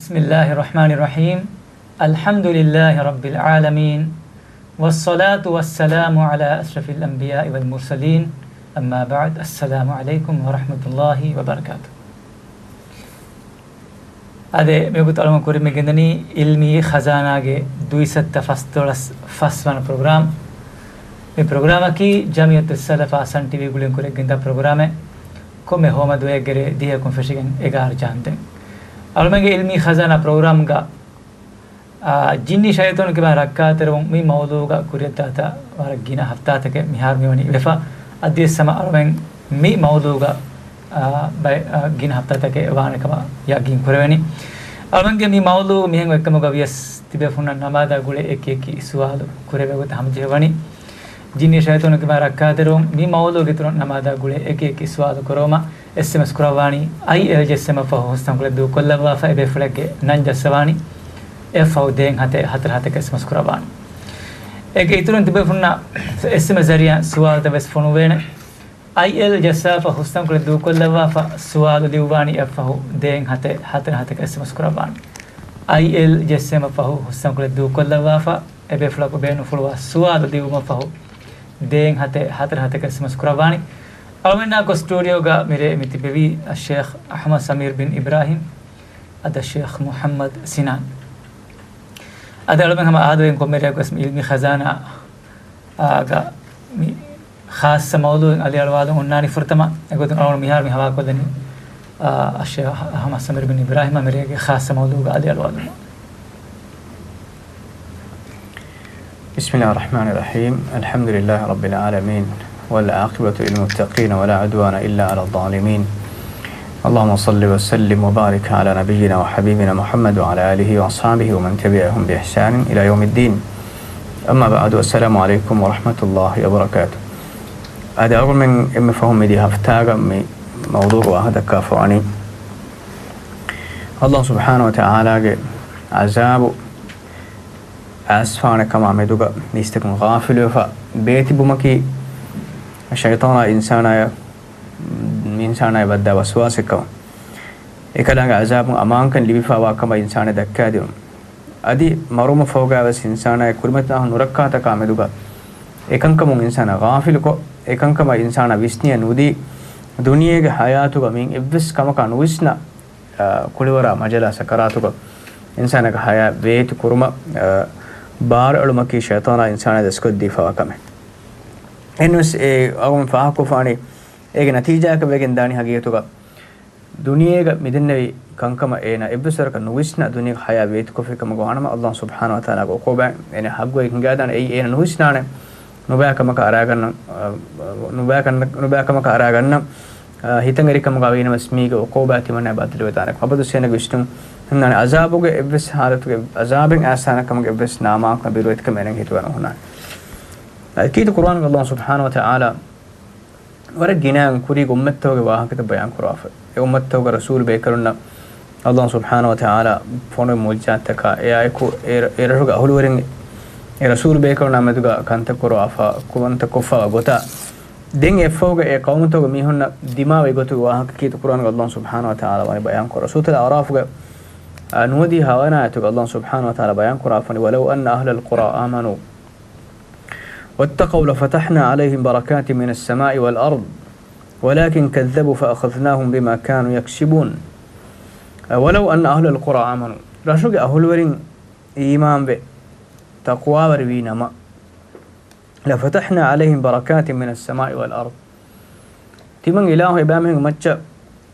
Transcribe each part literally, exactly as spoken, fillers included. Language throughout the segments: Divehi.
بسم الله الرحمن الرحيم. الحمد لله رب العالمين. والصلاة والسلام على أشرف الأنبياء والمرسلين. أما بعد. السلام عليكم ورحمة الله وبركاته. އާދެ، މިވަގުތު އަޅުގަނޑު ކުރިމަތި ގެންދަނީ އިލްމީ ޚަޒާނާގެ ދުއިސައްތަ ފަސްދޮޅަސް ފަސް ވަނަ ޕްރޮގްރާމް. މި ޕްރޮގްރާމަކީ ޖަމިއްޔަތުއްސަލަފާ ސަން ޓީވީ ގުޅިގެން ކުރިއަށް ގެންދާ ޕްރޮގްރާމެއް. ކޮންމެ ހޯމަ ދުވަހެއްގެ ރޭ ދިހައަކުން ފެށިގެން އެގާރަ ޖަހަންދެން. އަޅުގަނޑުގެ އިލްމީ ޚަޒާނާ ޕްރޮގްރާމްގަ، އާ، ޖިންނި ޝައިޠާނުން ކިބާ ރައްކާތެރިވުން މި މައުޟޫގަ ކުރިއަށްދާތާ ވަރަށް ގިނަ ހަފްތާތަކެއް މިހާރު މިވަނީ ވެފަ. އަދިވެސް ހަމަ އަޅުގަނޑު މި މައުޟޫގަ، އާ، ބައެއް، އާ، ގިނަ ހަފްތާތަކެއް ވާނެ ކަމަށް ޔަގީން ކުރެވެނީ. އަޅުގަނޑުގެ މި މައުޟޫ މިހެން އޮތްކަމުގަ ވިޔަސް ތިބޭފުޅުންނަށް ނަމާދާ ގުޅޭ އެކި އެކި ސުވާލު ކުރެވޭ ގޮތަށް ހަމަޖެހިވަނީ. ޖިންނި ޝައިޠާނުން ކިބާ ރައްކާތެރިވުން މި މައުޟޫގެ އިތުރުން ނަމާދާ ގުޅޭ އެކި އެކި ސުވާލު ކުރުމަށް އެސްއެމްއެސް ކުރައްވާނީ އައިއެލް ޖެއްސެމަ ފަހު ހުސްނަންކޮޅެއް ދޫކޮށްލައްވާފަ އެބޭފުޅެއްގެ ނަން ޖައްސަވާނީ. އެއަށްފަހު ދޭއް ހަތެއް ހަތަރު ހަތަކަށް އެސްއެމްއެސް ކުރައްވާނީ. އޭގެ އިތުރުން ތިބޭފުޅުންނަށް އެސްއެމްއެސް ޒަރީއާ ސުވާލުތައް ވެސް ފޮނުވޭނެ. އައިއެލް ޖައްސާފަ ހުސްނަންކޮޅެއް ދޫކޮށްލައްވާފަ ސުވާލު ލިޔުއްވާނީ އެއަށްފަހު ދޭއް ހަތެއް ހަތަރު ހަތަކަށް އެސްއެމްއެސް ކުރައްވާނެ. އައިއެލް ޖެއްސެމަ ފަހު ހުސްނަންކޮޅެއް ދޫކޮށްލައްވާފަ އެބޭފުޅަކު ބޭނުންފުޅުވާ ސުވާލު ލިޔުއްވުމަށްފަހު ދޭއް ހަތެއް ހަތަރު ހަތަކަށް އެސްއެމްއެސް ކުރައްވާނެ. އަޅުގަނޑާއެކު ސްޓޫޑިއޯގަ މިރޭ މި ތިބެވީ އައްޝޭޚް އަޙްމަދު ސަމީރު ބިން އިބްރާހީމް، އަދި އައްޝޭޚް މުޙައްމަދު ސިނާން. އަދި އަޅުގަނޑު ހަމަ އާދަވެގެން ކޮންމެ ރެއަކުވެސް މި އިލްމީ ޚަޒާނާ، އާ، ގަ މި ޚާއްޞަ މައުޟޫއެއް އަލިއަޅުވާލުން އޮންނާނީ ފުރަތަމަ. އެގޮތުން އަޅުގަނޑު މިހާރު މި ހަވާލުކޮށްލަނީ، އާ، އައްޝޭޚް އަޙްމަދު ސަމީރު ބިން އިބްރާހީމް މިރޭގެ ޚާއްޞަ މައުޟޫގަ އަލިއަޅުވާލުމަށް. بسم الله الرحمن الرحيم. الحمد لله رب العالمين. والعاقبة للمتقين ولا عدوان إلا على الظالمين. اللهم صل وسلم وبارك على نبينا وحبيبنا محمد وعلى آله وأصحابه ومن تبعهم بإحسان إلى يوم الدين. أما بعد، السلام عليكم ورحمة الله وبركاته. އަދި އަޅުގަނޑުމެން އެންމެ ފަހުން މިދިޔަ ހަފްތާގަ މި މައުޟޫގަ ވާހަކަ ދައްކާފަ ވަނީ، އައްލާހު ސުބްޙާނަހު ވަތަޢާލާގެ ޢަޒާބު އައިސްފާނެ ކަމާ މެދުގަ މީސްތަކުން ޣާފިލުވެފަ ބޭތިބުމަކީ، ޝައިޠާނާ އިންސާނާޔަށް، އިންސާނާޔަށް ވައްދާ ވަސްވާސެއް ކަމަށް، އެކަލާނގެ ޢަޒާބުން އަމާންކަން ލިބިފައިވާ ކަމަށް އިންސާނާ ދައްކާދިނުން. އަދި މަރުމަށް ފަހުގަވެސް އިންސާނާޔަށް ކުރިމަތިލާހުން ނުރައްކާތަކާ މެދުގަ އެކަންކަމުން އިންސާނާ ޣާފިލުކޮށް، އެކަންކަމަށް އިންސާނާ ވިސްނިޔަ ނުދީ، ދުނިޔޭގެ ޙަޔާތުގަ މިއިން އެއްވެސް ކަމަކާ ނުވިސްނާ، އާ، ކުޅިވަރާ މަޖަލާ ސަކަރާތުގަ އިންސާނާގެ ޙަޔާތް ވޭތު ކުރުމަށް، އާ، ބާރު އެޅުމަކީ ޝައިޠާނާ އިންސާނާ ދަސްކޮށްދީފައިވާ ކަމެއް. އެހެންވެސް އެ އަޅުގަނޑު ފާހަގަކޮށްފާނީ އޭގެ ނަތީޖާއަކަށް ވެގެން ދާނީ ހަގީގަތުގަ ދުނިޔޭގަ މިދެންނެވި ކަންކަމަށް އޭނާ އެއްވެސް ވަރަކަށް ނުވިސްނާ ދުނިޔޭގެ ޙަޔާތް ވޭތުކޮށްފި ކަމަށް ވާނަމަ، އައްލާހު ސުބްޙާނަހު ވަތަޢާލާގެ އުޤޫބާތް އޭނާ ޙައްޤުވެ ހިނގާދާނެ. އެއީ އޭނާ ނުވިސްނާނެ. ނުބައި ކަމަކަށް އަރާގަންނަ، އަ، ނުބައި ކަން، ނުބައި ކަމަކަށް އަރާގަންނަ، އަ، ހިތަށް އެރިކަމުގަ ވީނަމަސް މީގެ އުޤޫބާތް ތިމަންނަ ބަދަލުވެދާނެ. އަބަދު ސޭނަގެ ވިސްނުން ހުންނާނެ. ޢަޒާބުގެ އެއްވެސް ޙާލަތުގެ ޢަޒާބެއް އައިސާނެ ކަމުގެ އެއްވެސް ނާމާކަން ބިރުވެތިކަމެއް އޭނަގެ ހިތުގަ ނުހުންނާނެ. އަދި ކީރިތި ޤުރުއާނުގަ އައްލާހު ސުބްޙާނަހު ވަތަޢާލާ ވަރަށް ގިނައިން ކުރީ އުއްމަތްތަކުގެ ވާހަކަތައް ބަޔާން ކުރާފަ. އެ އުއްމަތްތަކުގެ ރަސޫލު ބޭކަލުންނަށް އައްލާހު ސުބްޙާނަހު ވަތަޢާލާ ފޮނުވި މުޢުޖިޒާތްތަކާ، އެއާއެކު އެ، އެ ރަށުގެ އަހުލުވެރިން އެ ރަސޫލު ބޭކަލުންނާ މެދުގަ ކަންތައް ކުރާފަ، ކުރަންތައް ކޮށްފަވާ ގޮތާ، ދެން އެއަށްފަހުގަ އެ ޤައުމުތަކުގެ މީހުންނަށް ދިމާވި ގޮތުގެ ވާހަކަ ކީރިތި ޤުރުއާނުގަ އައްލާހު ސުބްޙާނަހު ވަތަޢާލާ ވަނީ ބަޔާން ކުރައްވާ. ސޫރަތުލް އަޢުރާފުގެ، އާ، ނުވަދިހަ ހަވަނަ އާޔަތުގަ އައްލާހު ސުބްޙާނަހު ވަތަޢާލާ ބަޔާން ކުރާފަ ވަނީ، ولو أن أهل القرى آمنوا واتقوا لفتحنا عليهم بركات من السماء والأرض ولكن كذبوا فأخذناهم بما كانوا يكسبون. ولو أن أهل القرى آمنوا، ރަށުގެ އަހުލުވެރިން އީމާންވެ ތަޤްވާވެރިވީ ނަމަ، لفتحنا عليهم بركات من السماء والأرض، ތިމަން އިލާހު އެބައިމީހުންގެ މައްޗަށް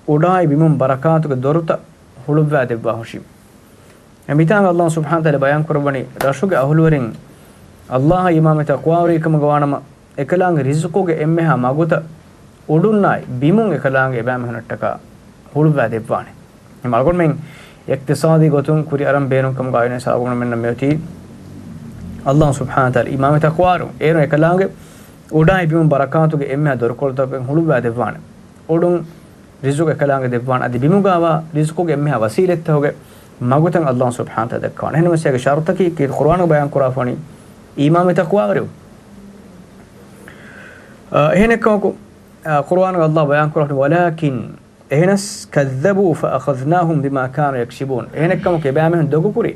އުޑާއި ބިމުން ބަރަކާތުގެ ދޮރުތައް ހުޅުއްވާ ދެއްވާ ހުށީ. އެ މިތާނގަ އައްލާހު ސުބްޙާނަހު ވަތަޢާލާ ބަޔާން ކުރައްވަނީ، ރަށުގެ އަހުލުވެރިން އައްލާހަށް އީމާންވެ ތަޤްވާވެރިވިކަމުގަ ވާނަމަ، އެކަލާނގެ ރިޒުޤުގެ އެންމެހާ މަގުތައް އުޑުންނާއި ބިމުން އެކަލާނގެ އެބައިމީހުނަށްޓަކާ ހުޅުއްވާ ދެއްވާނެ. އެމަ އަޅުގަނޑުމެން އިޤްތިޞާދީ ގޮތުން ކުރިއަރަން ބޭނުން ކަމުގަ އައިނަސް އަޅުގަނޑުމެންނަށް މިއޮތީ އައްލާހު ސުބްޙާނަހު ވަތަޢާލާ އީމާންވެ ތަޤްވާވެރިވުން. އޭރުން އެކަލާނގެ އުޑާއި ބިމުން ބަރަކާތުގެ އެންމެހާ ދޮރުކޮޅުތަކެއް ހުޅުއްވާ ދެއްވާނެ. އުޑުން ރިޒުޤު އެކަލާނގެ ދެއްވާނެ. އަދި ބިމުގަވާ ރިޒުޤުގެ އެންމެހާ ވަސީލަތްތަކުގެ މަގުތައް އައްލާހު ސުބްޙާނަހު ވަތަޢާލާ ދައްކަވާނެ. އެހެންވެ އޭގެ ޝަރުޠަކީ ކީރިތި ޤުރުއާނުގަ ބަޔާން ކުރާފަ ވަނީ އީމާންވެ ތަޤްވާވެރިވުން. އާ، އެހެނެއްކަމަކު، އާ، ޤުރުއާނުގަ އައްލާހު ބަޔާން ކުރާފަ ވަނީ، ولكن އެހެނަސް، كذبوا فأخذناهم بما كانوا يكسبون. އެހެނެއްކަމަކު އެބައިމީހުން ދޮގުކުރި.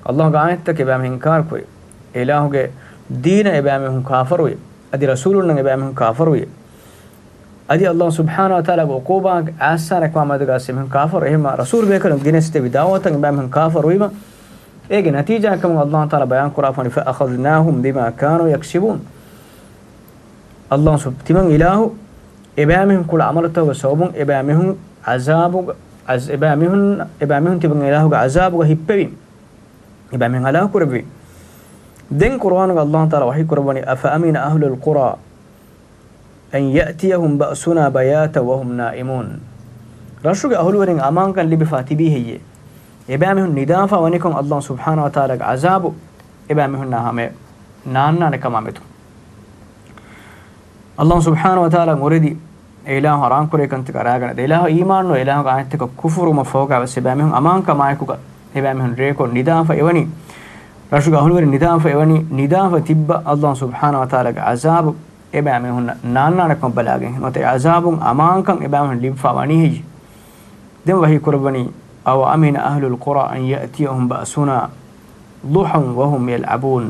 ﷲ ގެ އާޔަތްތަކަށް އެބައިމީހުން އިންކާރުކުރި. އެ އިލާހުގެ ދީނަށް އެބައިމީހުން ކާފަރުވި. އަދި ރަސޫލުންނަށް އެބައިމީހުން ކާފަރުވި. އަދި ﷲ ސުބްޙާނަހޫ ވަތަޢާލާގެ ޢުޤޫބާތް އައިސްފަވާ މަދުގަ އެބައިމީހުން ކާފަރު. އެހެންމަ ރަސޫލު ބޭކަލުން ގެނެސްދެއްވި ދަޢުވަތަށް އެބައިމީހުން ކާފަރުވީމަ، އޭގެ ނަތީޖާއެއްކަމަށް ﷲ ތަޢާލާ ބަޔާންކުރާފަ ވަނީ، فأخذناهم بما كانوا يكسبون. ﷲ ސުބް-، ތިމަން އިލާހު އެބައިމީހުން ކުޅަ ޢަމަލުތަކުގެ ސަބަބުން އެބައިމީހުން ޢަޒާބުގަ، ޢަޒް-، އެބައިމީހުން، އެބައިމީހުން ތިމަން އިލާހުގެ ޢަޒާބުގަ ހިއްޕެވި. އެބައިމީހުން ހަލާކުކުރެއްވި. ދެން ޤުރުއާނުގަ ﷲ ތަޢާލާ ވަޙީކުރައްވަނީ، أفأمن أهل القرى أن يأتيهم بأسنا بياتا وهم نائمون. ރަށުގެ އަހުލުވެރިން އަމާންކަން ލިބިފަ ތިބީ ހެއްޔޭ؟ އެބައިމީހުން ނިދާފަ ވަނިކޮށް ﷲ ސުބްޙާނަހޫ ވަތަޢާލާގެ ޢަޒާބު އެބައިމީހުންނާ ހަމަޔަށް ނާންނާނެ ކަމާ މެދު. ﷲ ސުބްޙާނަހޫ ވަތަޢާލާ އުރެދި އެ އިލާހު ޙަރާމް ކުރޭ ކަންތަކަށް ރާގަނެ، އެ އިލާހަށް އީމާން ނުވެ އިލާހުގެ އާޔަތްތަކަށް ކުފުރުވުމަށް ފަހުގަ ވެސް އެބައިމީހުން އަމާންކަމާއެކުގަ އެބައިމީހުން ރޭކޮށް ނިދާފަ އެވަނީ، ރަށުގެ އަހުލުވެރިން ނިދާފަ އެވަނީ، ނިދާފަ ތިއްބަ ﷲ ސުބްޙާނަހޫ ވަތަޢާލާގެ ޢަޒާބު އެބައިމީހުންނަށް ނާންނާނެ ކަމަށް ބަލާގެން. ނުވަތަ އެ ޢަޒާބުން އަމާންކަން އެބައިމީހުން ލިބިފަ ވަނީ ހެއްޔޭ؟ ދެން ވަޙީ ކުރައްވަނީ، أوأمن أهل القرى أن يأتيهم بأسنا ضحى وهم يلعبون.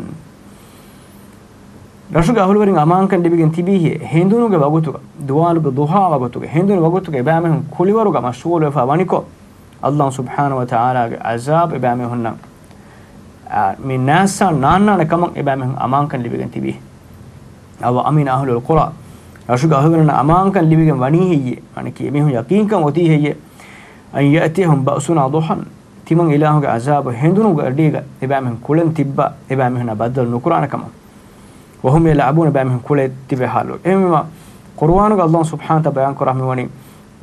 ރަށުގެ އަހުލުވެރިން އަމާންކަން ލިބިގެން ތިބީހޭ، ހެނދުނުގެ ވަގުތުގަ، ދުވާލުގެ ޟުޙާ ވަގުތުގަ، ހެނދުނު ވަގުތުގަ އެބައިމީހުން ކުޅިވަރުގަ މަޝްޣޫލުވެފަ ވަނިކޮށް، ﷲ ސުބްޙާނަހޫ ވަތަޢާލާގެ ޢަޒާބު އެބައިމީހުންނަށް، އާ، މި ނާއްސާ ނާންނާނެ ކަމަށް އެބައިމީހުން އަމާންކަން ލިބިގެން ތިބީ. أوأمن أهل القرى، ރަށުގެ އަހުލުވެރިންނަށް އަމާންކަން ލިބިގެން ވަނީ ހެއްޔޭ؟ އަނެކީ އެމީހުން ޔަޤީންކަން އޮތީ ހެއްޔޭ؟ أن يأتيهم بأسنا ضحى، ތިމަން އިލާހުގެ ޢަޒާބު ހެނދުނުގެ އަޑީގަ އެބައިމީހުން ކުޅެން ތިއްބާ، އެބައިމީހުންނާ ބައްދަލު ނުކުރާނެ ކަމަށް. وهم يلعبون، އެބައިމީހުން ކުޅެ ތިބޭ ޙާލު. އެހެންވީމަ، ޤުރުއާނުގަ ﷲ ސުބްޙާނަހޫ ވަތަޢާލާ ބަޔާން ކުރާ މިވަނީ،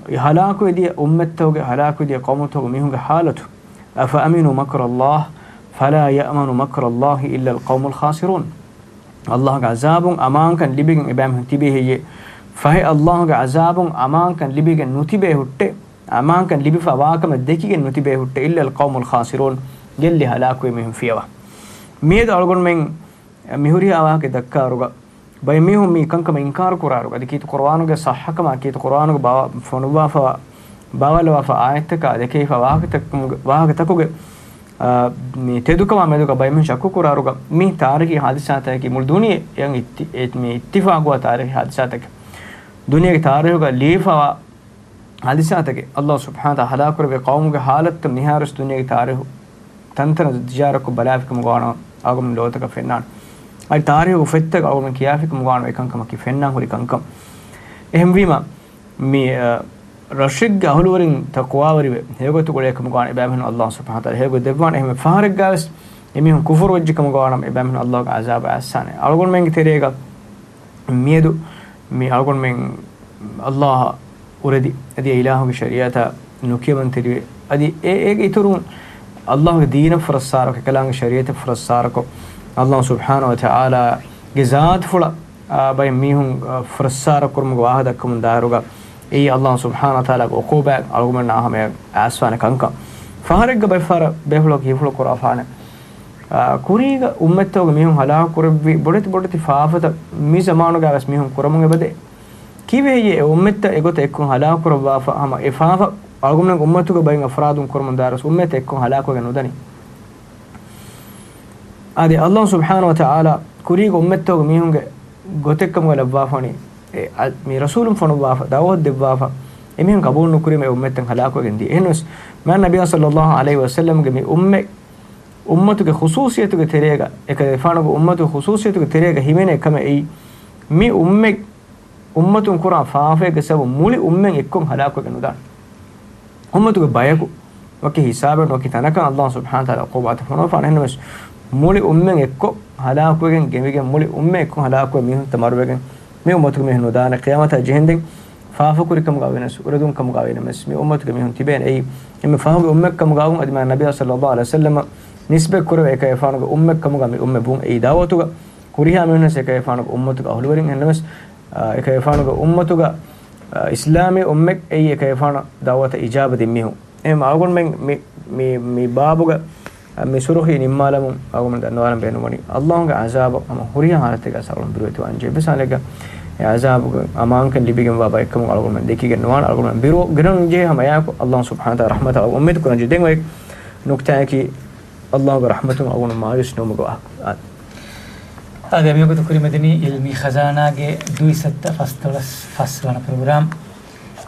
އެ ހަލާކުވެދިޔަ އުއްމަތްތަކުގެ، ހަލާކުވެދިޔަ ޤައުމުތަކުގެ މީހުންގެ ޙާލަތު. أفأمنوا مكر الله فلا يأمن مكر الله إلا القوم الخاسرون. ﷲ ގެ ޢަޒާބުން އަމާންކަން ލިބިގެން އެބައިމީހުން ތިބީ ހެއްޔޭ؟ ފަހެ ﷲ ގެ ޢަޒާބުން އަމާންކަން ލިބިގެން ނުތިބޭ ހުއްޓެ، އަމާންކަން ލިބިފަ ވާކަމަށް ދެކިގެން ނުތިބޭ ހުއްޓެ، إلا القوم الخاسرون، ގެއްލި ހަލާކުވި މީހުން ފިޔަވާ. މިއަދު އަޅުގަނޑުމެން މިހުރިހާ ވާހަކަ ދައްކާއިރުގަ، ބައެއް މީހުން މި ކަންކަމަށް އިންކާރު ކުރާއިރުގަ، އަދި ކީރިތި ޤުރުއާނުގެ ޞައްޙަކަމާ، ކީރިތި ޤުރުއާނުގެ ބާ-، ފޮނުއްވާފަ، ބާވާލަވާފަ އާޔަތްތަކާ ދެކެވިފަ ވާހަކަތަކުގެ، ވާހަކަތަކުގެ، އާ، މި ތެދުކަމާ މެދުގަ ބައެއް މީހުން ޝައްކު ކުރާއިރުގަ، މި ތާރީޚީ ޙާދިސާތަކަކީ މުޅި ދުނިޔެ އެއަށް އިއްތި-، އެ-، މި އިއްތިފާޤުވާ ތާރީޚީ ޙާދިސާތަކެއް. ދުނިޔޭގެ ތާރީޚުގަ ލިޔެފަވާ ޙާދިސާތަކެއް. ﷲ ސުބްޙާނަހޫ ވަތަޢާލާ ހަލާކުކުރެއްވި ޤައުމުގެ ޙާލަތު މިހާރުވެސް ދުނިޔޭގެ ތާރީޚު ތަންތަނަށް ޒިޔާރަތްކޮށް ބަލާފިކަމުގަ ވާނަމަ އަޅުގަނޑު ލޯތަކަށް ފެންނާނެ. އަދި ތާރީޚު ފޮތްތަކަށް އަޅުގަނޑު ކިޔާފިކަމުގަ ވާނަމަ އެކަންކަމަކީ ފެންނާން ހުރި ކަންކަން. އެހެންވީމަ، މި، އަ، ރަށެއްގެ އަހުލުވެރިން ތަޤްވާވެރިވެ، ހެޔޮގޮތުގަ އުޅޭ ކަމުގަ ވާނަމަ އެބައިމީހުން ﷲ ސުބްޙާނަހޫ ވަތަޢާލާ ހެޔޮގޮތް ދެއްވާނެ. އެހެންވެ ފަހަރެއްގަ ވެސް އެމީހުން ކުފުރުވެއްޖެ ކަމުގަ ވާނަމަ އެބައިމީހުން ﷲ ގެ ޢަޒާބަށް އައްސާނެ. އަޅުގަނޑުމެންގެ ތެރޭގަ މިއަދު މި އަޅުގަނޑުމެން ﷲ އަށް އުރެދި، އަދި އެ އިލާހުގެ ޝަރީޢަތަށް ނުކިޔަމަންތެރިވެ، އަދި އެ، އޭގެ އިތުރުން ﷲ ގެ ދީނަށް ފުރައްސާރަކޮށް، އެކަލާނގެ ޝަރީޢަތަށް ފުރައްސާރަކޮށް، ﷲ ސުބްޙާނަހޫ ވަތަޢާލާގެ ޒާތުފުޅަށް، އާ، ބައެއް މީހުން، އާ، ފުރައްސާރަ ކުރުމުގެ ވާހަކަ ދައްކަމުން ދާއިރުގަ، އެއީ ﷲ ސުބްޙާނަހޫ ވަތަޢާލާގެ ޢުޤޫބާތް އަޅުގަނޑުމެންނާ ހަމަޔަށް އައިސްފާނެ ކަންކަން. ފަހަރެއްގަ ބައެއް ފަހަރަށް ބޭފުޅަކު ހީފުޅު ކުރާފާނެ. އާ، ކުރީގަ އުއްމަތްތަކުގެ މީހުން ހަލާކު ކުރެއްވި ބޮޑެތި ބޮޑެތި ފާފަތައް މި ޒަމާނުގަ ވެސް މީހުން ކުރަމުން އެބަދޭ. ކީއްވެ ހެއްޔޭ އެ އުއްމަތްތައް އެގޮތަށް އެއްކޮށް ހަލާކު ކުރައްވާފަ ހަމަ އެ ފާފަ އަޅުގަނޑުމެން އުއްމަތުގެ ބައިން އަފްރާދުން ކުރަމުން ދާއިރު އުއްމަތްތައް އެއްކޮށް ހަލާކުވެގެން ނުދަނީ. އާދެ، ﷲ ސުބްޙާނަހޫ ވަތަޢާލާ ކުރީގެ އުއްމަތްތަކުގެ މީހުންގެ ގޮތެއްކަމުގަ ލައްވާފަ ވަނީ، އެ، އަ، މި ރަސޫލުން ފޮނުއްވާފަ، ދަޢުވަތު ދެއްވާފަ، އެމީހުން ޤަބޫލު ނުކުރީމަ އެ އުއްމަތްތައް ހަލާކުވެގެން ދިޔަ. އެހެންވެސް، މާތް ނަބިއްޔާ ޞައްލައްލާހު ޢަލައިހި ވަސައްލަމްގެ މި އުއްމަތް، އުއްމަތުގެ ޚުޞޫޞިއްޔަތުގެ ތެރޭގަ، އެކަލޭގެފާނުގެ އުއްމަތުގެ ޚުޞޫޞިއްޔަތުގެ ތެރޭގަ ހިމެނޭ ކަމެއް އެއީ، މި އުއްމަތް އުއްމަތުން ކުރާ ފާފައެއްގެ ސަބަބުން މުޅި އުއްމަތް އެއްކޮށް ހަލާކުވެގެން ނުދާނެ. އުއްމަތުގެ ބަޔަކު ވަކި ހިސާބެއް ވަކި ތަނަކަށް ﷲ ސުބްޙާނަހޫ ވަތަޢާލާ ޢުޤޫބާތެއް ފޮނުވާފާނެ. އެހެންނަމަވެސް، މުޅި އުއްމަތް އެއްކޮށް ހަލާކުވެގެން ގެނބިގެން މުޅި އުއްމަތް އެއްކޮށް ހަލާކުވެ މީހުންތައް މަރުވެގެން މި އުއްމަތުގެ މީހުން ނުދާނެ. ޤިޔާމަތާ ޖެހެންދެން ފާފަކުރިކަމުގަ ވެނަސް، އުރެދުން ކަމުގަ ވެނަމަވެސް، މި އުއްމަތުގެ މީހުން ތިބޭނެ. އެއީ، އެންމެ ފަހުގެ އުއްމަތް ކަމުގަ ވުން އަދި މާތް ނަބިއްޔާ ޞައްލައްލާހު ޢަލައިހި ވަސައްލަމަށް ނިސްބަތް ކުރެވޭ އެކަލޭގެފާނުގެ އުއްމަތް ކަމުގަ މި އުއްމަތް ވުން. އެއީ ދަޢުވަތުގަ ކުރިހާ މީހުންނަށް އެކަލޭގެފާނުގެ އުއްމަތުގެ އަހުލުވެރިން. އެހެންނަމަވެސް، އާ، އެކަލޭގެފާނުގެ އުއްމަތުގަ، އާ، އިސްލާމީ އުއްމަތް އެއީ އެކަލޭގެފާނަށް ދަޢުވަތަށް އިޖާބަ ދިން މީހުން. އެހެން އަޅުގަނޑުމެން މި، މި، މި ބާބުގަ، އާ، މި ސުރުޚީ ނިންމާލަމުން އަޅުގަނޑު ދަންނަވާލަން ބޭނުންވަނީ، ﷲ ގެ ޢަޒާބަށް ހަމަ ހުރިހާ ޙާލަތެއްގަ އަޅުގަނޑު ބިރުވެތިވާން ޖެހޭ. މިސާލެއްގަ، އެ އަޒާބުގެ އަމާންކަން ލިބިގެންވާ ބައެއްކަމުން އަޅުގަނޑުމެން ދެކިގެން ނުވާނެ. އަޅުގަނޑުމެން ބިރު ގިނަން ޖެހޭ ހަމަ އެއާއެކު އައްލާހު ސުބްޙާނަހު ވަތަޢާލާ ރަޙްމަތަށް އުއްމީދު ކުރަން ޖެހޭ. ދެން އޮތް ނުކްތާއަކީ، އައްލާހުގެ ރަޙްމަތުން އަޅުގަނޑު މާޔޫސް ނުވުމުގެ ވާހަކަ. އާދެ، މިވަގުތު ކުރިމަތިނީ އިލްމީ ޚަޒާނާގެ ދުއިސައްތަ ފަސްދޮޅަސް ފަސް ވަނަ ޕްރޮގްރާމް.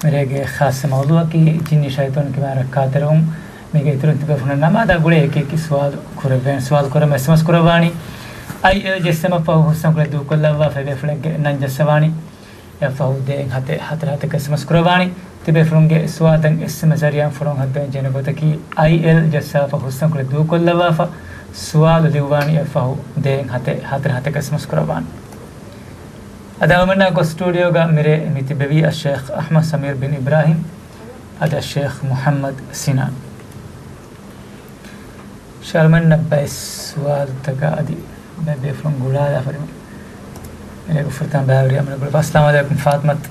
މިރޭގެ ޚާއްޞަ މައުޟޫޢަކީ ޖިންނި ޝައިޠާނުން ކިބާ ރައްކާތެރިވުން. މީގެ އިތުރުން ތިބޭފުޅުންނާ މާދާ ގުޅޭ އެކި އެކި ސުވާލު ކުރެއްވޭނެ. ސުވާލު ކުރަމުން އެސްއެމްއެސް ކުރައްވާނީ އައިއެލް ޖެއްސަމަށް ފަހު ހުސްނަން ކުޅެ ދޫކޮށްލައްވާފަ އެބޭފުޅެއްގެ ނަން ޖައްސަވާނީ. އެއަށްފަހު ދޭއް ހަތެއް ހަތަރު ހަތަކަށް އެސްއެމްއެސް ކުރައްވާނީ. ތިބޭފުޅުންގެ ސުވާލުތައް އެސްއެމްއެސް ޒަރީއާ ފޮނުވަން ހައްދަވަން ޖެހޭނެ ގޮތަކީ އައިއެލް ޖައްސާފަ ހުސްނަން ކުޅެ ދޫކޮށްލައްވާފަ ސުވާލު ލިޔުއްވާނީ. އެއަށްފަހު ދޭއް ހަތެއް ހަތަރު ހަތަކަށް އެސްއެމްއެސް ކުރައްވާނީ. އަދި އަޅުގަނޑާ ގޮސް ސްޓޫޑިއޯގަ މިރޭ މި ތިއްބެވީ އައްޝޭޚް އަޙްމަދު ސަމީރު ބިން އިބްރާހީމް، އަދި އައްޝޭޚް މުޙައްމަދު ސިނާން. ޝާލްމަންނަށް ބައެއް ސުވާލުތަކަށް އަދި ބައެއް ބޭފުޅުން ގުޅާލާފަ މިރޭގެ ފުރަތަމަ ބައިވެރިޔާ އަޅުގަނޑު ގުޅޭ. އައްސަލާމު ޢަލައިކުމް ފާތިމަތު.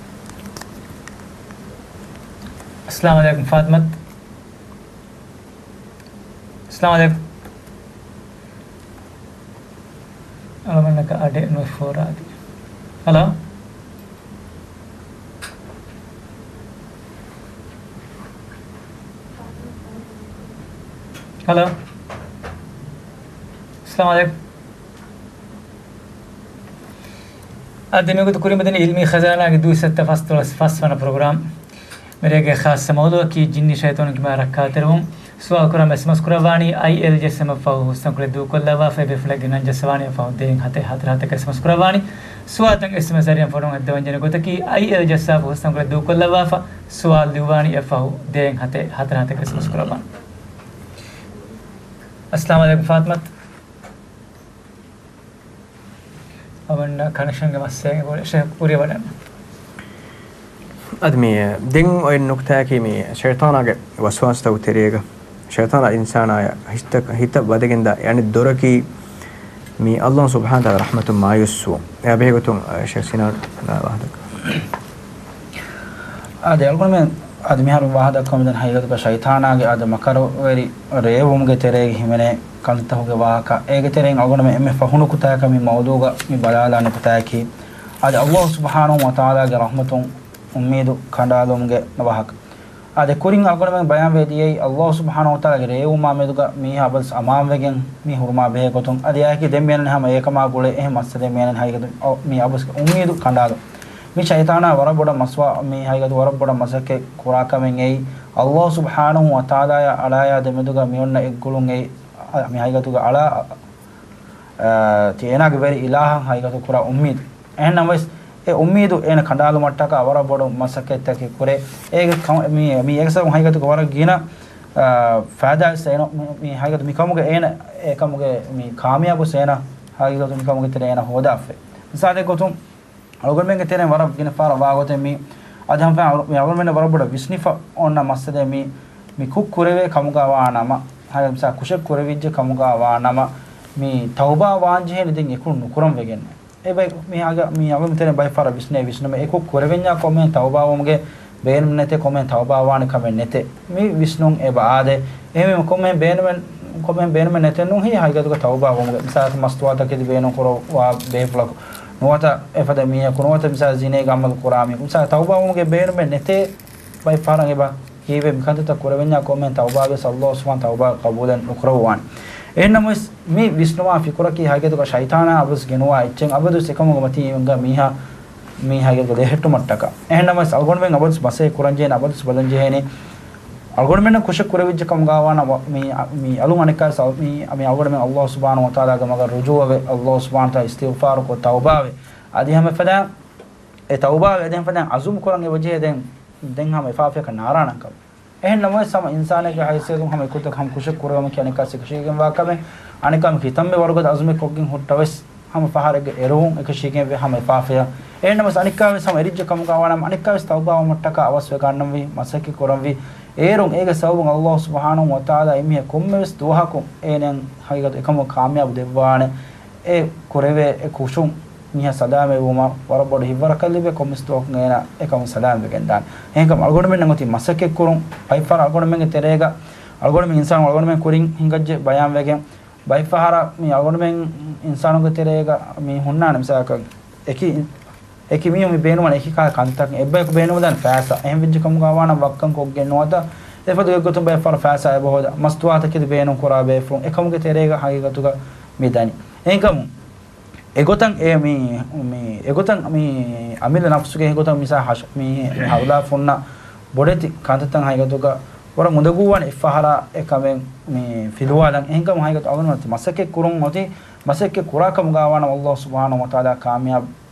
އައްސަލާމު ޢަލައިކުމް ފާތިމަތު. އައްސަލާމު ޢަލައިކުމް. އަޅުގަނޑަކަށް އަޑެއް ނުފޯރާދީ. ހަލޯ؟ ހަލޯ؟ އައްސަލާމު ޢަލައިކުމް. އާދެ، މިވަގުތު ކުރިމަތިނީ އިލްމީ ޚަޒާނާގެ ދުއިސައްތަ ފަސްދޮޅަސް ފަސް ވަނަ ޕްރޮގްރާމް. މިރޭގެ ޚާއްޞަ މައުޟޫޢަކީ ޖިންނި ޝައިޠާނުން ކިބާ ރައްކާތެރިވުން. ސުވާލު ކުރަމުން އެސްއެމްއެސް ކުރައްވާނީ އައިއެލް ޖެއްސަމަށް ފަހު ހުސްނަން ކުޅެ ދޫކޮށްލައްވާފަ އެބޭފުޅެއްގެ ނަން ޖައްސަވާނީ. އެއަށްފަހު ދޭއް ހަތެއް ހަތަރު ހަތަކަށް އެސްއެމްއެސް ކުރައްވާނީ. ސުވާލުތައް އެސްއެމްއެސް ޒަރީއާ ފޮނުވަން ހައްދަވަން ޖެހޭނެ ގޮތަކީ އައިއެލް ޖައްސާފަ ހުސްނަން ކުޅެ ދޫކޮށްލައްވާފަ ސުވާލު ލިޔުއްވާނީ. އެއަށްފަހު ދޭއް ހަތެއް ހަތަރު ހަތަކަށް އެސްއެމްއެސް ކުރައްވާނީ. އައްސަލާމު ޢަލައިކުމް ފާތިމަތު. އަވަންނަ ކަނެކްޝަންގެ މައްސަލައެއް އެބަ ޝޭޚް ކުރިޔަށް ވަޑަން. އަދި މި ދެން އޮތް ނުކްތާއަކީ މި ޝައިޠާނާގެ ވަސްވާސްތަކުގެ ތެރޭގަ ޝައިޠާނާ އިންސާނާޔަށް ހިތަށް، ހިތަށް ވަދެގެންދާ އަނެއް ދޮރަކީ މި އައްލާހު ސުބްޙާނަހު ވަތަޢާލާ ރަޙްމަތުން މާޔޫސްވުން. އެއާ ބެހޭގޮތުން ޝޭޚް ސިނާން ވާހަކަ. އާދެ، އަޅުގަނޑުމެން އަދި މިހާރު ވާހަކަ ދައްކަމުން ދެން ހަގީގަތުގަ ޝައިޠާނާގެ އާދެ މަކަރުވެރި ރޭވުމުގެ ތެރޭގަ ހިމެނޭ ކަންތައްތަކުގެ ވާހަކަ. އޭގެ ތެރެއިން އަޅުގަނޑުމެން އެންމެ ފަހު ނުކުތާއަކަށް މި މައުޟޫގަ މި ބަލާލާ ނުކުތާއަކީ، އަދި އައްލާހު ސުބްޙާނަހު ވަތަޢާލާގެ ރަޙްމަތުން އުއްމީދު ކަނޑާލުމުގެ ވާހަކަ. އާދެ، ކުރިން އަޅުގަނޑުމެން ބަޔާންވެ ދިޔައީ، އައްލާހު ސުބްޙާނަހު ވަތަޢާލާގެ ރޭވުމާ މެދުގަ މީހާ އަބަދު އަމާންވެގެން މި ހުރުމާ ބެހޭ ގޮތުން، އަދި އެއާއެކީ ދެން މިއަންނަނީ ހަމަ އެކަމާ ގުޅޭ އެހެން މައްސަލައެއް. މިއަންނަނީ ހަގީގަތުން އަ، މި އަބަދު އުއްމީދު ކަނޑާލު. މި ޝައިޠާނާ ވަރަށް ބޮޑަށް މަސްވާ، މި ހަގީގަތު ވަރަށް ބޮޑަށް މަސައްކަތް ކުރާ ކަމެއް އެއީ، އައްލާހު ސުބްޙާނަހު ވަތަޢާލާޔާ އަޅާޔާ ދެމެދުގަ މިއޮންނަ އެއްގުޅުން އެއީ، އަ، މި ހަގީގަތުގަ އަޅާ، އަ، ތި އޭނާގެ ވެރި އިލާހަށް ހަގީގަތު ކުރާ އުއްމީދު. އެހެންނަމަވެސް، އެ އުއްމީދު އޭނަ ކަނޑާލުމަށްޓަކާ ވަރަށް ބޮޑު މަސައްކަތްތަކެއް ކުރޭ. އޭގެ ކަމަ-، މި، މި އޭގެ ސަބަބުން ހަގީގަތުގަ ވަރަށް ގިނަ، އާ، ފައިދާވެސް އޭނަ، މި، މި ހަގީގަތު މިކަމުގެ އޭނަ، އެކަމުގެ މި ކާމިޔާބުވެސް އޭނަ ހަގީގަތު މިކަމުގެ ތެރޭ އޭނަ ހޯދާފައި. މިސާލެއް ގޮތުން، އަޅުގަނޑުމެންގެ ތެރެއިން ވަރަށް ގިނަ ފަހަރަށް ވާގޮތެއް މި، އަދި ހަމަ މި އަޅުގަނޑުމެންނަށް ވަރަށް ބޮޑަށް ވިސްނިފަ އޮންނަ މައްސަލައެއް މި، މި ކުށް ކުރެވޭ ކަމުގަ ވާ ނަމަ، ހަގީގަތު މިސާ ކުށެއް ކުރެވިއްޖެ ކަމުގަ ވާ ނަމަ، މި ތައުބާ ވާން ޖެހޭނެ ދެން އެކު ނުކުރަން ވެގެން. އެ ބައި މީހާގެ، މީ އަޅުގަނޑު ތެރެއިން ބައެއް ފަހަރަށް ވިސްނޭ، ވިސްނުމެއް އެކު ކުރެވެންޏާ ކޮންމެހެން ތައުބާވުމުގެ ބޭނުމެއް ނެތޭ، ކޮންމެހެން ތައުބާވާނެ ކަމެއް ނެތޭ. މި ވިސްނުން އެބަ އާދޭ. އެހެންވީމަ ކޮންމެހެން ބޭނުމެއް، ކޮންމެހެން ބޭނުމެއް ނެތެއްނު ހީ ހަގީގަތުގަ ތައުބާވުމުގެ. މިސާލަކަށް މަސްތުވާތަކެތި ބޭނުން ކުރައްވާ ބޭފުޅަކު ނުވަތަ އެފަދަ މީހަކު ނުވަތަ މިސާލަކަށް ޒިނޭގެ އަމަލު ކުރާ މީހަކު. މިސާލަކަށް ތައުބާވުމުގެ ބޭނުމެއް ނެތޭ. ބައެއް ފަހަރަށް އެބަ ހީވޭ، މިކަންތައްތައް ކުރެވެންޏާ ކޮންމެހެން ތައުބާވެސް އައްލާހު ސުބްޙާނަހު ވަތަޢާލާ ތައުބާ ޤަބޫލެއް ނުކުރައްވާނެ. އެހެންނަމަވެސް، މި ވިސްނުވާ ފިކުރަކީ ހަގީގަތުގަ ޝައިޠާނާ އަބަދު ގެނުވާ އެއްޗެއް. އަބަދުވެސް އެކަމުގަ މަތީ އިންގާ މީހާ، މީ ހަގީގަތުގަ ދެހެއްޓުމަށްޓަކާ. އެހެންނަމަވެސް، އަޅުގަނޑުމެން އަބަދުވެސް މަސައްކަތް ކުރަންޖެހޭނެ، އަބަދުވެސް ބަލަންޖެހޭނެ. އަޅުގަނޑުމެންނަށް ކުށެއް ކުރެވިއްޖެ ކަމުގަ ވާނަމަ، މީ، މީ އަޅުން އަނެއްކާވެސް، މީ، މީ އަޅުގަނޑުމެން އައްލާހު ސުބްޙާނަހު ވަތަޢާލާގެ މަގަށް ރުޖޫޢަވެ، އައްލާހު ސުބްޙާނަހު ވަތަޢާލާ އިސްތިޣްފާރުކޮށް، ތައުބާވެ، އަދި ހަމަ އެފަދައިން އެ ތައުބާވެ، އަދި ހަމަ އެފަދައިން ޢަޒުމް ކުރަން އެބަޖެހޭ ދެން، ދެން ހަމަ އެފާފަޔަކަށް ނާރާނަން ކަމަށް. އެހެން ނަމަވެސް، ހަމަ އިންސާނެއްގެ ހައިސިއްޔަތުން ހަމަ އެކުއްތަކަށް ހަމަ ކުށެއް ކުރެވުމަކީ އަނެއްކާވެސް އެކަށީގެންވާ ކަމެއް. އަނެއްކާ ކިތަންމެ ވަރުގަދަ ޢަޒުމެއް ކޮށްގެން ހުއްޓަވެސް، ހަމަ ފަހަރެއްގެ އެރުވުން އެކަށީގެންވޭ ހަމަ އެފާފަޔަށް. އެހެން ނަމަވެސް، އަނެއްކާވެސް ހަމަ އެރިއްޖެ ކަމުގަ ވާނަމަ، އަނެއްކާވެސް ތައުބާވުމަށްޓަކާ އަވަސްވެ ގަންނަންވީ، މަސައްކަތް ކުރަންވީ. އޭރުން އޭގެ ސަބަބުން އައްލާހު ސުބްޙާނަހު ވަތަޢާލާ އެމީހެއް ކޮންމެވެސް ދުވަހަކު އޭނައަށް ހަގީގަތު އެކަމަށް ކާމިޔާބު ދެއްވާނެ. އެ ކުރެވޭ އެ ކުށުން މީހާ ސަލާމަތްވުމަށް ވަރަށް ބޮޑު ހިތްވަރަކަށް ލިބޭ، ކޮންމެސް ދުވަހަކު އޭނާ އެކަމުން ސަލާމަތްވެގެން ދާނެ. އެހެންކަމުން އަޅުގަނޑުމެންނަށް އޮތީ މަސައްކަތް ކުރުން، ބައެއް ފަހަރަށް އަޅުގަނޑުމެންގެ ތެރޭގަ، އަޅުގަނޑުމެން އިންސާނުން އަޅުގަނޑުމެން ކުރިން ހިނގައްޖެ ބަޔާންވެގެން، ބައެއް ފަހަރަށް މި އަޅުގަނޑުމެން އިންސާނުންގެ ތެރޭގަ މި ހުންނާނެ މިސާލަކަށް އެކި އެކި މީހުން މި ބޭނުމަން އެކި ކާ ކަންތަކަށް އެއްބަޔަކު ބޭނުމަދާނެ ފައިސާ. އެހެން ވެއްޖެ ކަމުގަ ވާނަމަ ވައްކަން ކޮށްގެން ނުވަތަ އެފަދަ ގޮތްގޮތުން ބައެއް ފަހަރު ފައިސާ އެބަ ހޯދާ މަސްތުވާތަކެތި ބޭނުން ކުރާ ބޭފުޅުން އެކަމުގެ ތެރޭގަ ހަގީގަތުގަ މި ދަނީ. އެހެންކަމުން އެގޮތަށް އެ މި، މި، އެގޮތަށް މި އަމިއްލަ ނަފްސުގެ އެގޮތަށް މިސާ ހަށް، މި، މި ހަރުލާފުންނަ ބޮޑެތި ކަންތައްތައް ހަގީގަތުގަ ވަރަށް އުނދަގޫވާނެ އެއްފަހަރާ އެކަމެއް މި ފިލުވާލަން. އެހެންކަމުން ހަގީގަތު އަޅުގަނޑު މަސައްކަތް ކުރުން އޮތީ، މަސައްކަތް ކުރާ ކަމުގަ ވާނަމަ އައްލާހު ސުބްޙާނަހު ވަތަޢާލާ ކާމިޔާބު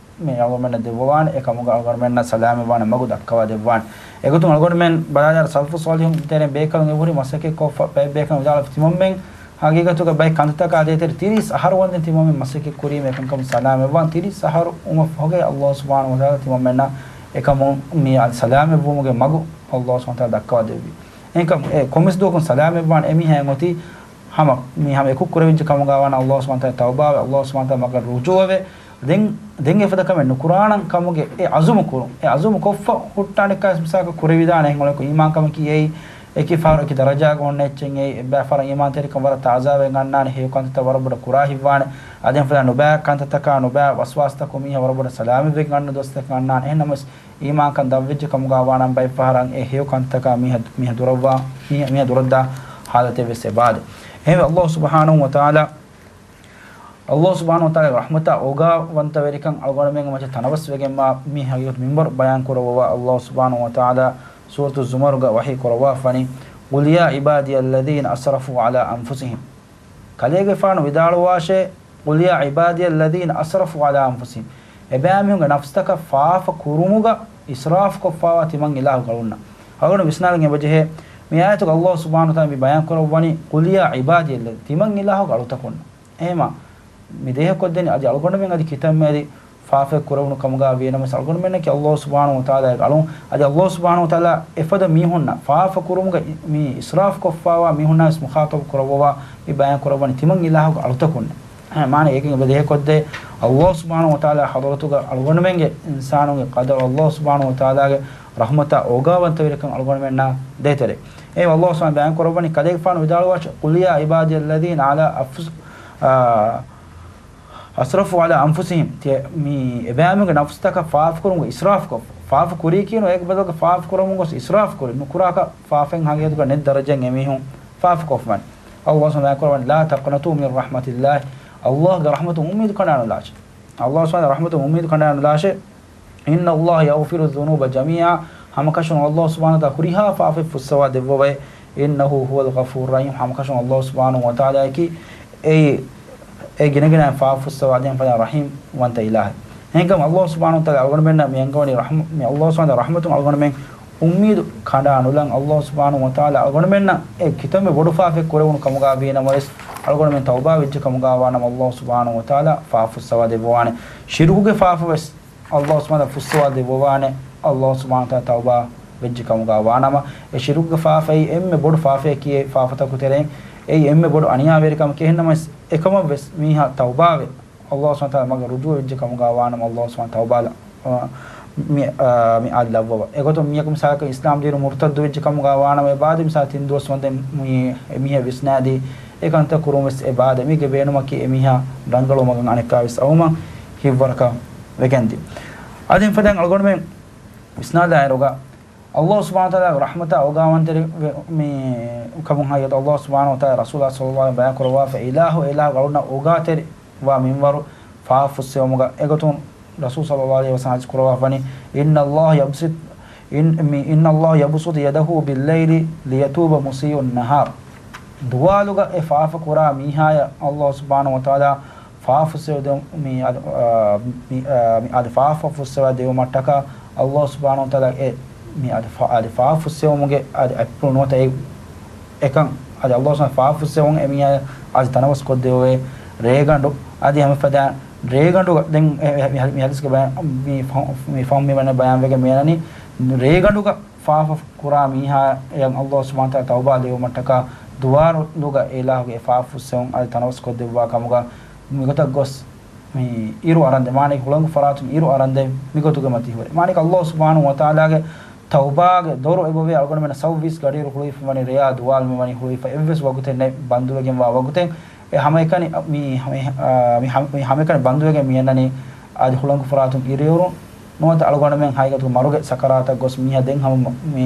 މި އަޅުގަނޑުމެންނަށް ދެއްވަވާނެ، އެ ކަމުގަ އަޅުގަނޑުމެންނަށް ސަލާމަތްވާނެ މަގު ދައްކަވާ ދެއްވާނެ. އެގޮތުން އަޅުގަނޑުމެން ބަލާލާ ސަލަފު ޞާލިޙުން ތެރެއިން ބޭކަލުން އެބަހުރި މަސައްކަތް ކޮށްފަ ބައެއް ބޭކަލުން ވިދާޅުވި ތިމަންމެން ހަގީގަތުގަ ބައެއް ކަންތައްތަކާ ދޭތެރެ ތިރީސް އަހަރު ވަންދެން ތިމަންމެން މަސައްކަތް ކުރީމަ އެކަންކަމުން ސަލާމަތްވާން. ތިރީސް އަހަރު ވުމަށް ފަހުގައި އައްލާހު ސުބްޙާނަހު ވަތަޢާލާ ތިމަންމެންނަށް އެކަމުން މި އަދި ސަލާމަތްވުމުގެ މަގު އައްލާހު ސުބްޙާނަހު ވަތަޢާލާ ދައްކަވާ ދެއްވި. އެހެންކަމުން އެ ކޮންމެސް ދުވަހަކުން ސަލާމަތްވާން އެމީހާއިން އޮތީ ހަމަ މި ހަމަ އެކު ކުރެވިއްޖެ ކަމުގަ ވާނަމަ އައްލާހު ސުބްޙާނަހު ވަތަޢާލާ ތައުބާވެ، އައްލާހު ސުބްޙާނަހު ވަތަޢާލާ މަގަށް ރުޖޫޢަވެ، ދެން، ދެން އެފަދަ ކަމެއް ނުކުރާނަން ކަމުގެ އެ އަޒުމު ކުރުން. އެ އަޒުމު ކޮށްފަ ހުއްޓާނެ ކަސް މިސާލަކަށް ކުރެވިދާނެ އެހެން އުޅެން އީމާންކަމަކީ އެއީ އެކި ފަހަރު އެކި ދަރަޖާގަ އޮންނަ އެއްޗެއް އެއީ އެއްބައި ފަހަރަށް އީމާންތެރިކަން ވަރަށް ތާޒާވެގެން އަންނާނެ ހެޔޮ ކަންތައްތައް ވަރަށް ބޮޑަށް ކުރާ ހިތްވާނެ. އަދި އެފަދަ ނުބައި ކަންތައްތަކާ ނުބައި ވަސްވާސްތަކުން މީހާ ވަރަށް ބޮޑަށް ސަލާމަތްވެގެން އަންނަ ދުވަސްތަކެއް އަންނާނެ. އެހެންނަމަވެސް އީމާންކަން ދަށްވެއްޖެ ކަމުގަ ވާނަމަ ބައެއް ފަހަރަށް އެ ހެޔޮ ކަންތަކާ މީހަ، މީހަ ދުރަށްވާ، މީހަ، މީހަ ދުރަށްދާ ހާލަތެއް ވެސް އެބާދެ. އެހެންވެ އައްލާހު ސުބްޙާނަހު ވަތަޢާލާ، އައްލާހު ސުބްޙާނަހު ވަތަޢާލާގެ ރަޙްމަތާ އޯގާވަންތަވެރިކަން އަޅުގަނޑުމެންގެ މައްޗަށް ތަނަވަސްވެގެންވާ މި ހަގީގަތު މިންވަރު ބަޔާން ކުރައްވަވާ އައްލާހު ސުބްޙާނަހު ވަތަޢާލާ ސޫރަތު ޒުމަރުގަ ވަޙީ ކުރައްވާފަނީ، قل يا عبادي الذين أسرفوا على أنفسهم. ކަލޭގެފާނު ވިދާޅުވާށޭ، قل يا عبادي الذين أسرفوا على أنفسهم. އެބައިމީހުންގެ ނަފްސުތަކަށް ފާފަ ކުރުމުގަ އިސްރާފް ކޮށްފާވާ ތިމަން އިލާހުގެ އަޅުންނަށް. އަޅުގަނޑު ވިސްނާލަން އެބަޖެހޭ، މި އާޔަތުގަ އައްލާހު ސުބްޙާނަހު ވަތަޢާލާ މި ބަޔާން ކުރައްވަނީ، قل يا عبادي الذين، ތިމަން އިލާހުގެ އަޅުތަކުންނަށް. އެހެމާ، މި ދޭހަކޮށްދެނީ އަދި އަޅުގަނޑުމެން އަދި ކިތަންމެ އަދި ފާފައެއް ކުރެވުނު ކަމުގަ ވީނަމަވެސް އަޅުގަނޑުމެންނަކީ އައްލާހު ސުބްޙާނަހު ވަތަޢާލާގެ އަޅުން. އަދި އައްލާހު ސުބްޙާނަހު ވަތަޢާލާ އެފަދަ މީހުންނަށް ފާފަ ކުރުމުގަ މި އިސްރާފް ކޮށްފާވާ މީހުންނާވެސް މުޚާޠަބު ކުރައްވަވާ މި ބަޔާން ކުރައްވަނީ ތިމަން އިލާހުގެ އަޅުތަކުންނަށް. އެ މާނަ އޭގެން އެބަ ދޭހަކޮށްދޭ އައްލާހު ސުބްޙާނަހު ވަތަޢާލާ ޙަޟްރަތުގަ އަޅުގަނޑުމެންގެ އިންސާނުންގެ ޤަދަރު އައްލާހު ސުބްޙާނަހު ވަތަޢާލާގެ ރަޙްމަތާ އޯގާވަންތަވެރިކަން އަޅުގަނޑުމެންނާ ދޭތެރޭ. އެ އައްލާހު ސުބްޙާނަހު ވަތަޢާލާ ބަޔާން ކުރައްވަނީ ކަލޭގެފާނު ވިދާޅުވާށޭ، قل يا عبادي الذين على أنفس، آ، أسرفوا على أنفسهم، ތި-، މި އެބައިމީހުންގެ ނަފްސުތަކަށް ފާފަކުރުމުގެ އިސްރާފްކޮށް، ފާފަ ކުރީކީނު އޭގެ ބަދަލުގަ ފާފަކުރަމުން ގޮސް އިސްރާފް ކުރި، ނުކުރާކަށް ފާފައިން ހަގީގަތުގަ ނެތް ދަރަޖައެއް އެމީހުން ފާފަކޮށްފަން. އައްލާހު ސުބްޙާނަހު ވަތަޢާލާ، لا تقنطوا من رحمة الله، އައްލާހުގެ ރަޙްމަތުން އުއްމީދު ކަނޑާނުލާށޭ. އައްލާހު ސުބްޙާނަހު ވަތަޢާލާ ރަޙްމަތުން އުއްމީދު ކަނޑާނުލާށޭ. إن الله يغفر الذنوب جميعا، ހަމަކަށަވަރުން އައްލާހު ސުބްޙާނަހު ވަތަޢާލާ ހުރިހާ ފާފައެއް ފުއްސަވާ ދެއްވަވައޭ. إنه هو الغفور الرحيم، ހަމަކަށަވަރުން އައްލާހު ސުބްޙާނަހު ވަތަޢާލާއަކީ އެއީ އެ ގިނަގިނައިން ފާފަ ފުއްސަވާދޭން ފަދަ ރަޙީމް ވަންތަ އިލާހެއް. އެހެންކަމުން އައްލާހު ސުބްޙާނަހު ވަތަޢާލާ އަޅުގަނޑުމެންނަށް މި އަންގަވަނީ ރަޙްމަ-، މި އައްލާހު ސުބްޙާނަހު ވަތަޢާލާ ރަޙްމަތުން އަޅުގަނޑުމެން އުއްމީދު ކަނޑާ ނުލަން. އައްލާހު ސުބްޙާނަހު ވަތަޢާލާ އަޅުގަނޑުމެންނަށް އެ ކިތަންމެ ބޮޑު ފާފައެއް ކުރެވުނު ކަމުގަ ވީނަމަވެސް، އަޅުގަނޑުމެން ތައުބާ ވެއްޖެ ކަމުގަ ވާނަމަ، އައްލާހު ސުބްޙާނަހު ވަތަޢާލާ ފާފަ ފުއްސަވާ ދެއްވަވާނެ. ޝިރުކުގެ ފާފަވެސް އައްލާހު ސުބްޙާނަހު ވަތަޢާލާ ފުއްސަވާ ދެއްވަވާނެ، އައްލާހު ސުބްޙާނަހު ވަތަޢާލާ ތައުބާ ވެއްޖެ ކަމުގަ ވާނަމަ. އެ ޝިރުކުގެ ފާފައީ އެންމެ ބޮޑު ފާފައަކީ އެ ފާފަތަކު ތެރެއިން އެއީ އެންމެ ބޮޑު އަނިޔާވެރިކަމަކީ. އެހެންނަމަވެސް އެކަމަށްވެސް މީހާ ތައުބާވެ، އައްލާހު ސުބްޙާނަހު ވަތަޢާލާ މަގަށް ރުޖޫޢަ ވެއްޖެ ކަމުގަ ވާނަމަ، އައްލާހު ސުބްޙާނަހު ވަތަޢާލާ، އާ، މި، އާ، މި އާދި ލައްވަވަ. އެގޮތުން މީހަކު މިސާލަކަށް އިސްލާމް ދީނު މުރުތައްދު ވެއްޖެ ކަމުގަ ވާނަމަ، އެ ބާދެ މިސާލަކަށް ތިން ދުވަސް ވަންދެން މި، މީހެއް ވިސްނާދީ، އެ ކަންތައް ކުރުން ވެސް އެ ބާދެ. މީގެ ބޭނުމަކީ އެ މީހާ ރަނގަޅު މަގަށް އަނެއްކާވެސް އައުމަށް ހިތްވަރަކަށް ވެގެންދިޔުން. އަދި އެފަދައިން އަޅުގަނޑުމެން ވިސްނާލާއިރުގަ، އައްލާހު ސުބްޙާނަހު ވަތަޢާލާގެ ރަޙްމަތާ އޯގާވަންތެރި ވެ-، މި ކަމުން ހައްޔަތު އައްލާހު ސުބްޙާނަހު ވަތަޢާލާ ރަސޫލާ ޞައްލައްލާހު ޢަލައިހި ވަސައްލަމް ބަޔާން ކުރައްވާފަ، އިލާހު އެ އިލާހުގެ އަޅުންނަށް އޯގާތެރި ވާ މިންވަރު ފާފަ ފުއްސެވުމުގަ އެގޮތުން ރަސޫލު ޞައްލައްލާހު ޢަލައިހި ވަސައްލަމް ޙަދީޘް ކުރައްވާފަނީ، إن الله يبسط، إن، މި، إن الله يبسط يده بالليل ليتوب مسيء النهار. ދުވާލުގަ އެ ފާފަ ކުރާ މީހާޔަށް އައްލާހު ސުބްޙާނަހު ވަތަޢާލާ ފާފަ ފުއްސެވި ދެ-، މި އަދި، އާ، މި، އާ، މި އަދި ފާފަ ފުއްސެވާ ދެވުމަށްޓަކާ އައްލާހު ސުބްޙާނަހު ވަތަޢާލާ އެ މި އަދި ފާ-، އަދި ފާފަ ފުއްސެވުމުގެ އަދި އެއްޕުޅު ނުވަތަ އެ އެކަން އަދި އައްލާހު ސުބްޙާނަހު ފާފަ ފުއްސެވުން އެ މީހާ އަދި ތަނަވަސް ކޮށްދެވޭ ރޭގަނޑު. އަދި ހަމަ ފަދަ ރޭގަނޑު ދެން އެ، އެ، މި ހަ-، މި ހަދީސްގެ ބަޔާން، މި ފަހު-، މި ފަހުމް މި ވަނެ ބަޔާން ވެގެން މިއަންނަނީ ރޭގަނޑުގަ ފާފަ ކުރާ މީހާއަށް އައްލާހު ސުބްޙާނަހު ވަތަޢާލާ ތައުބާ ލެއްވުމަށްޓަކާ ދުވާލުގަ އެ އިލާހުގެ އެ ފާފަ ފުއްސެވުން އަދި ތަނަވަސް ކޮށްދެއްވާ ކަމުގަ މިގޮތަށް ގޮސް މި އިރު އަރަންދެން، މާނައީ ހުޅަނގު ފަރާތުން އިރު އަރަންދެން މިގޮތުގަ މަތި ހުރޭ. މާނައީ އައްލާހު ސުބްޙާނަހު ވަތަޢާލާގެ ތައުބާގެ ދޮރު އެބަވޭ އަޅުގަނޑުމެންނަށް ސައުވީސް ގަޑިއިރު ހުޅުވިފަ ވަނީ ރެޔާ ދުވާލު މި ވަނީ ހުޅުވިފަ އެއްވެސް ވަގުތެއް ނެތް ބަންދުވެގެންވާ ވަގުތެއް. އެ ހަމައެކަނި މި، މި، މި ހަ-، މި ހަމައެކަނި ބަންދުވެގެން މިއަންނަނީ އަދި ހުޅަނގު ފަރާތުން އިރުއިރު ނުވަތަ އަޅުގަނޑުމެން ހަގީގަތުގަ މަރުގެ ސަކަރާތަށް ގޮސް މީހާ ދެން ހަމަ މަ-، މި،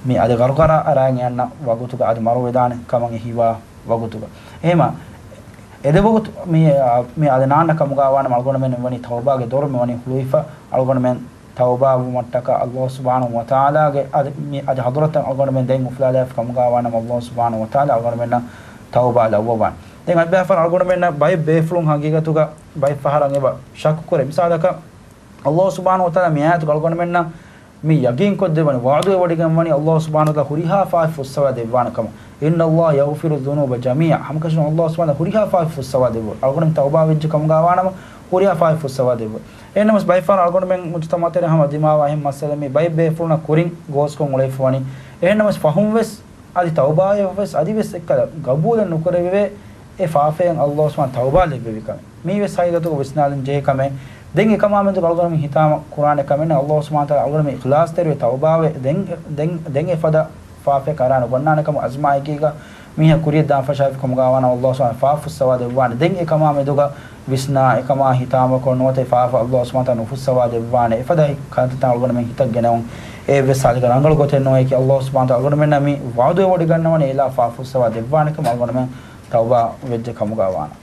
މި އަދި ޣަރުޣަރާ އަރާ އަންނަ ވަގުތުގަ އަދި މަރުވެދާނެ ކަމަށް އެ ހީވާ ވަގުތުގަ. އެހެމަ އެދެވަގުތު މި، މި އަދި ނާންނަ ކަމުގަ ވާނަމަ އަޅުގަނޑުމެން ވަނީ ތައުބާގެ ދޮރު މި ވަނީ ހުޅުވިފަ އަޅުގަނޑުމެން ތައުބާވުމަށްޓަކާ ﷲ ސުބްޙާނަހޫ ވަތަޢާލާގެ އަދި މި އަދި ޙަޟްރަތަށް އަޅުގަނޑުމެން ދެން އުފުލާލާފަ ކަމުގަ ވާނަމަ ﷲ ސުބްޙާނަހޫ ވަތަޢާލާ އަޅުގަނޑުމެންނަށް ތައުބާ ލައްވަވާނެ. ދެން އަތްބައިފަހަރަށް އަޅުގަނޑުމެންނަށް ބައެއް ބޭފުޅުން ހަގީގަތުގަ ބައެއް ފަހަރަށް އެބަ ޝައްކު ކުރޭ. މިސާލަކަށް ﷲ ސުބްޙާނަހޫ ވަތަޢާލާ މި އާޔަތުގަ އަޅުގަނޑުމެންނަށް މި ޔަގީންކޮށްދެއްވަނީ، ވަޢުދުވެވޮޑިގެންވަނީ ﷲ ސުބްޙާނަހޫ ވަތަޢާލާ ހުރިހާ ފާފަ ފުއްސަވާ ދެއްވާނެ ކަމަށް. إن الله يغفر الذنوب جميعا. ހަމަކަށަވަރުން ﷲ ސުބްޙާނަހޫ ވަތަޢާލާ ހުރިހާ ފާފަ ފުއްސަވާ ދެއްވަ. އަޅުގަނޑު ތައުބާ ވެއްޖެ ކަމުގަ ވާނަމަ ހުރިހާ ފާފަ ފުއްސަވާ ދެއްވަ. އެހެންނަމަސް ބައެއް ފަހަރަށް އަޅުގަނޑުމެން މުޖުތަމަޢު ތެރޭ ހަމަ ދިމާވާ އެހެން މައްސަލަ މި ބައެއް ބޭފުޅުންނަށް ކުރިން ގޯސްކޮށް އުޅެފަ ވަނީ. އެހެންނަމަސް ފަހުން ވެސް އަދި ތައުބާއެއް ވެސް އަދި ވެސް އެއްކަލަ ގަބޫލެއް ނުކުރެވޭ އެ ފާފައިން ﷲ ސުބްޙާނަހޫ ތައުބާ ލެއްވެވި ކަމެއް. މީ ވެސް ހަގީގަތުގަ ވިސްނާލަން ޖެހޭ ކަމެއް. ދެން އެކަމާ މެދުގަ އަޅުގަނޑުމެން ހިތާމަ ކުރާނެ ކަމެއް ނެތް. ﷲ ސުބްޙާނަހޫ ވަތަޢާލާ އަޅުގަނޑުމެން އިޚްލާޞްތެރިވެ ތައުބާވެ ދެން، ދެން، ދެން އެފަދަ ފާފައެއް ކަރާ ނުގަންނާނެ ކަމަށް އަޒުމާ އެކީގަ މީހާ ކުރިޔަށް ދާން ފަށާފި ކަމުގަ ވާނަމަ ﷲ ސުބްޙާނަހޫ ފާފަ ފުއްސަވާ ދެއްވާނެ. ދެން އެކަމާ މެދުގަ ވިސްނާ އެކަމާ ހިތާމަކޮށް ނުވަތަ ފާފަ ﷲ ސުބްޙާނަހޫ ވަތަޢާލާ ނުފުއްސަވާ ދެއްވާނެ. އެފަދަ ކަންތައްތައް އަޅުގަނޑުމެން ހިތަށް ގެނައުން އެއްވެސް ހާލެއްގަ ރަނގަޅު ގޮތެއް ނޯ. އެކި ﷲ ސުބްޙާނަހޫ ވަތަޢާލާ އަޅުގަނޑުމެންނަށް މި ވަޢުދުވެވޮޑިގަންނަވަނީ އެއިލާ ފާފަ ފުއްސަވާ ދެއްވާނެ ކަމަށް އަޅުގަނޑުމެން ތައުބާ ވެއްޖެ ކަމުގަ ވާނަމަ.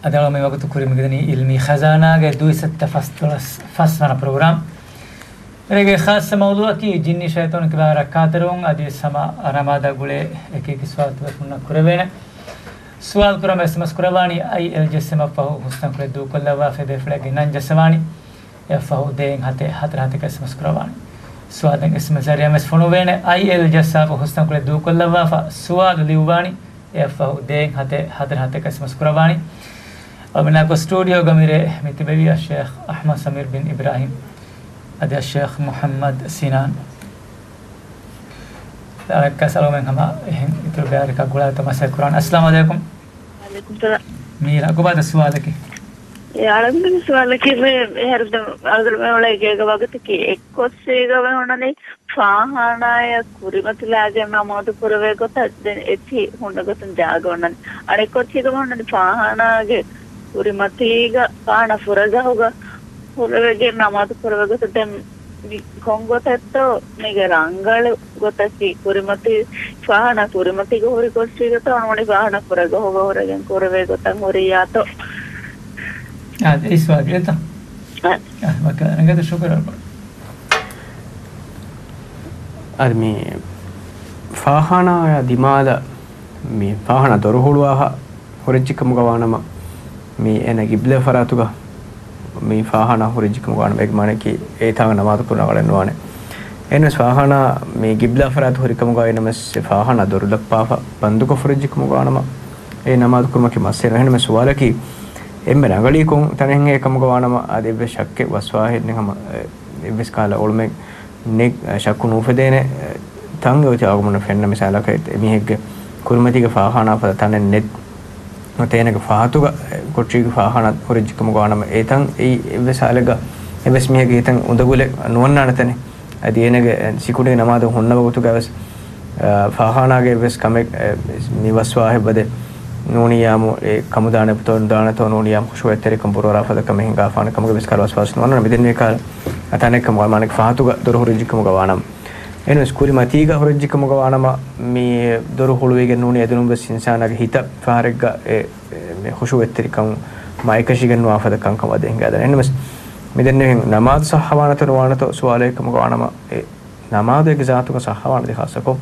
އަދި އަޅުގަނޑު މި ވަގުތު ކުރިމަތިލަނީ ޢިލްމީ ޚަޒާނާގެ ދުއިސައްތަ ފަސްދޮޅަސް ފަސްވަނަ ޕްރޮގްރާމް. މިރޭގެ ޚާއްޞަ މައުޟޫޢަކީ ޖިންނީ ޝައިޠާނު ކިބާ ރައްކާތެރިވުން. އަދިވެސް ހަމަ ނަމާދާ ގުޅޭ އެކި އެކި ސުވާލުތަކުންނަށް ކުރެވޭނެ. ސުވާލު ކުރަން އެސްއެމްއެސް ކުރައްވާނީ އައިއެލް ޖެއްސެމަށްފަހު ހުސްނަންކުޅެ ދޫކޮށްލައްވާފައި ބޭފުޅެއްގެ ނަން ޖައްސަވާނީ. އެއަށްފަހު ދޭއް ހަތެއް ހަތަރު ހަތެއް އެސްއެމްއެސް ކުރައްވާނެ. ސުވާލު ދެން އެސްއެމްއެސް ޒަރިއަން ވެސް ފޮނުވޭނެ. އައިއެލް ޖައްސާފަ ހުސްނަންކުޅެ ދޫކޮށްލައްވާފަ ސުވާލު ލިޔުއްވާނީ. އެއަށްފަހު ދޭއް ހަތެއް ހަތަރު ހަތެއް އެސްއެމްއެސް ކުރައްވާނީ. އަޅުގަނޑުމެންނާ ސްޓޫޑިއޯގަ މިރޭ މި ތިބެވީ އައްޝޭޚް އަޙްމަދު ސަމީރު ބިން އިބްރާހީމް އަދި އައްޝޭޚް މުޙައްމަދު ސިނާން. އަޅެއްކަސް އަޅުގަނޑުމެން ހަމަ އެހެން އިތުރު ބަޔާނެއްގަ ގުޅާތޯ މަސައްކަތް ކުރާނަން. އައްސަލާމު ޢަލައިކުމް. ވަޢަލައިކުމް ސަލާމް. މީރާ، ކޮބާތަ ސުވާލަކީ؟ އެ އަޅުގަނޑުގެ ސުވާލަކީ މި އެހަރު ދެން އަޅުގަނޑުމެން އުޅޭ ގޭގަ ވަގުތަކީ އެއްކޮށްސީގަ މި ހުންނަނީ ފާޚާނާއަށް ކުރިމަތިލާގެން ނަމާދު ކުރެވޭ ގޮތަށް. ދެން އެއީ ހުންނަ ގޮތުން ޖާގަ އޮންނަނީ. އަނެއްކޮށްސީގަ މި ހުންނަނީ ފާޚާނާގެ ކުރިމަތީގަ ފާޚާނާ ފުރަގަހުގަ ކުރެވިގެން ނަމާދު ކުރެވޭ ގޮތަށް. ދެން މި ކޮން ގޮތެއްތޯ މީގެ ރަނގަޅު ގޮތަކީ؟ ކުރިމަތީ ފާޚާނާ ކުރިމަތީގަ ހުރި ކޮށްސީގަތޯ ނޫނީ ފާޚާނާ ފުރަގަހުގަ ހުރެގެން ކުރެވޭ ގޮތަށް ހުރިއްޔާތޯ؟ އާދެ، އިސްވާގެ އެތަ؟ އާދެ. އާ، ވަކި ރަނގަޅު ޝުކުރު. އަދި މި ފާޚާނާއާ ދިމާލަށް މި ފާޚާނާ ދޮރު ހުޅުވާފަ ހުރެއްޖެ ކަމުގަ ވާނަމަ، މި އޭނަ ގިބްލަ ފަރާތުގަ މި ފާޚާނާ ހުރެއްޖެ ކަމުގަ ވާނަމަ، އޭގެ މާނައަކީ އެތާނގަ ނަމާދު ކުރުން ރަނގަޅެއް ނުވާނެ. އެހެނަސް ފާޚާނާ މި ގިބްލާ ފަރާތު ހުރި ކަމުގަ އިނަމަސް އެ ފާޚާނާ ދޮރު ލައްޕާފަ ބަންދުކޮށް ހުރެއްޖެ ކަމުގަ ވާނަމަ، އެ ނަމާދު ކުރުމަކީ މައްސަލަ. އެހެނަމަސް ސުވާލަކީ އެންމެ ރަނގަޅީ ކޮން ތަނެއްހޭ ކަމުގަ ވާނަމަ، އަދި އެއްވެސް ޝައްކެއް ވަސްވާހެއް ނެތް ހަމަ، އެ، އެއްވެސް ކަހަލަ އޮޅުމެއް ނެތް، ޝައްކު ނުއުފެދޭނެ، އެ، ތަން އޮތީ އަޅުގަނޑުމެންނަށް ފެންނަ މިސާލަކަށް އެ މީހެއްގެ ކުރިމަތީގެ ފާޚާނާ ފަދަ ތަނެއް ނެތް. އޭނަގެ ފަހަތުގަ ކޮޓަރީގެ ފާޚާނާ ހުރެއްޖެ ކަމުގަ ވާނަމަ، އެ ތަން އެއީ އެއްވެސް ހާލެއްގަ އެއްވެސް މީހެއްގެ ހިތަށް އުނދަގުލެއް ނުވަންނާނެ ތަނެއް. އަދި އޭނަގެ ސިކުނޑީގެ ނަމާދު ހުންނަ ވަގުތުގަވެސް، އާ، ފާޚާނާގެ އެއްވެސް ކަމެއް، އެ، މި ވަސްވާހެއް ވަދެ ނޫނިއްޔާމު އެ ކަމުދާނެތޯ ނުދާނެތޯ ނޫނިއްޔާމު ޚުޝޫޢަތްތެރިކަން ބުރުވަރާ ފަދަ ކަމެއް ހިނގާފާނެ ކަމުގެ ވެސް ކަހަލަ ވަސްވާސް ނުވަންނާނެ. މިދެންނެވި ކަހަލަ ތަނެއް ކަމުގަ މާނައަކީ ފަހަތުގަ ދޮރު ހުރެއްޖެ ކަމުގަ ވާނަމަ. އެހެނަސް ކުރިމަތީގަ ހުރެއްޖެ ކަމުގަ ވާނަމަ، މި ދޮރު ހުޅުވިގެން ނޫނީ އެދުނުން ވެސް އިންސާނާގެ ހިތަށް ފަހަރެއްގަ އެ، އެ، މި ޚުޝޫޢަތްތެރިކަން މައިކަށިގެން ނުވާ ފަދަ ކަންކަން ވަދެ ހިނގާދާނެ. އެހެނަސް މިދެންނެވި ނަމާދު ޞައްޙަވާނެތޯ ނުވާނެތޯ ސުވާލެއް ކަމުގަ ވާނަމަ، އެ ނަމާދު އޭގެ ޒާތުގަ ޞައްޙަވާނެ. އަދި ޚާއްޞަކޮށް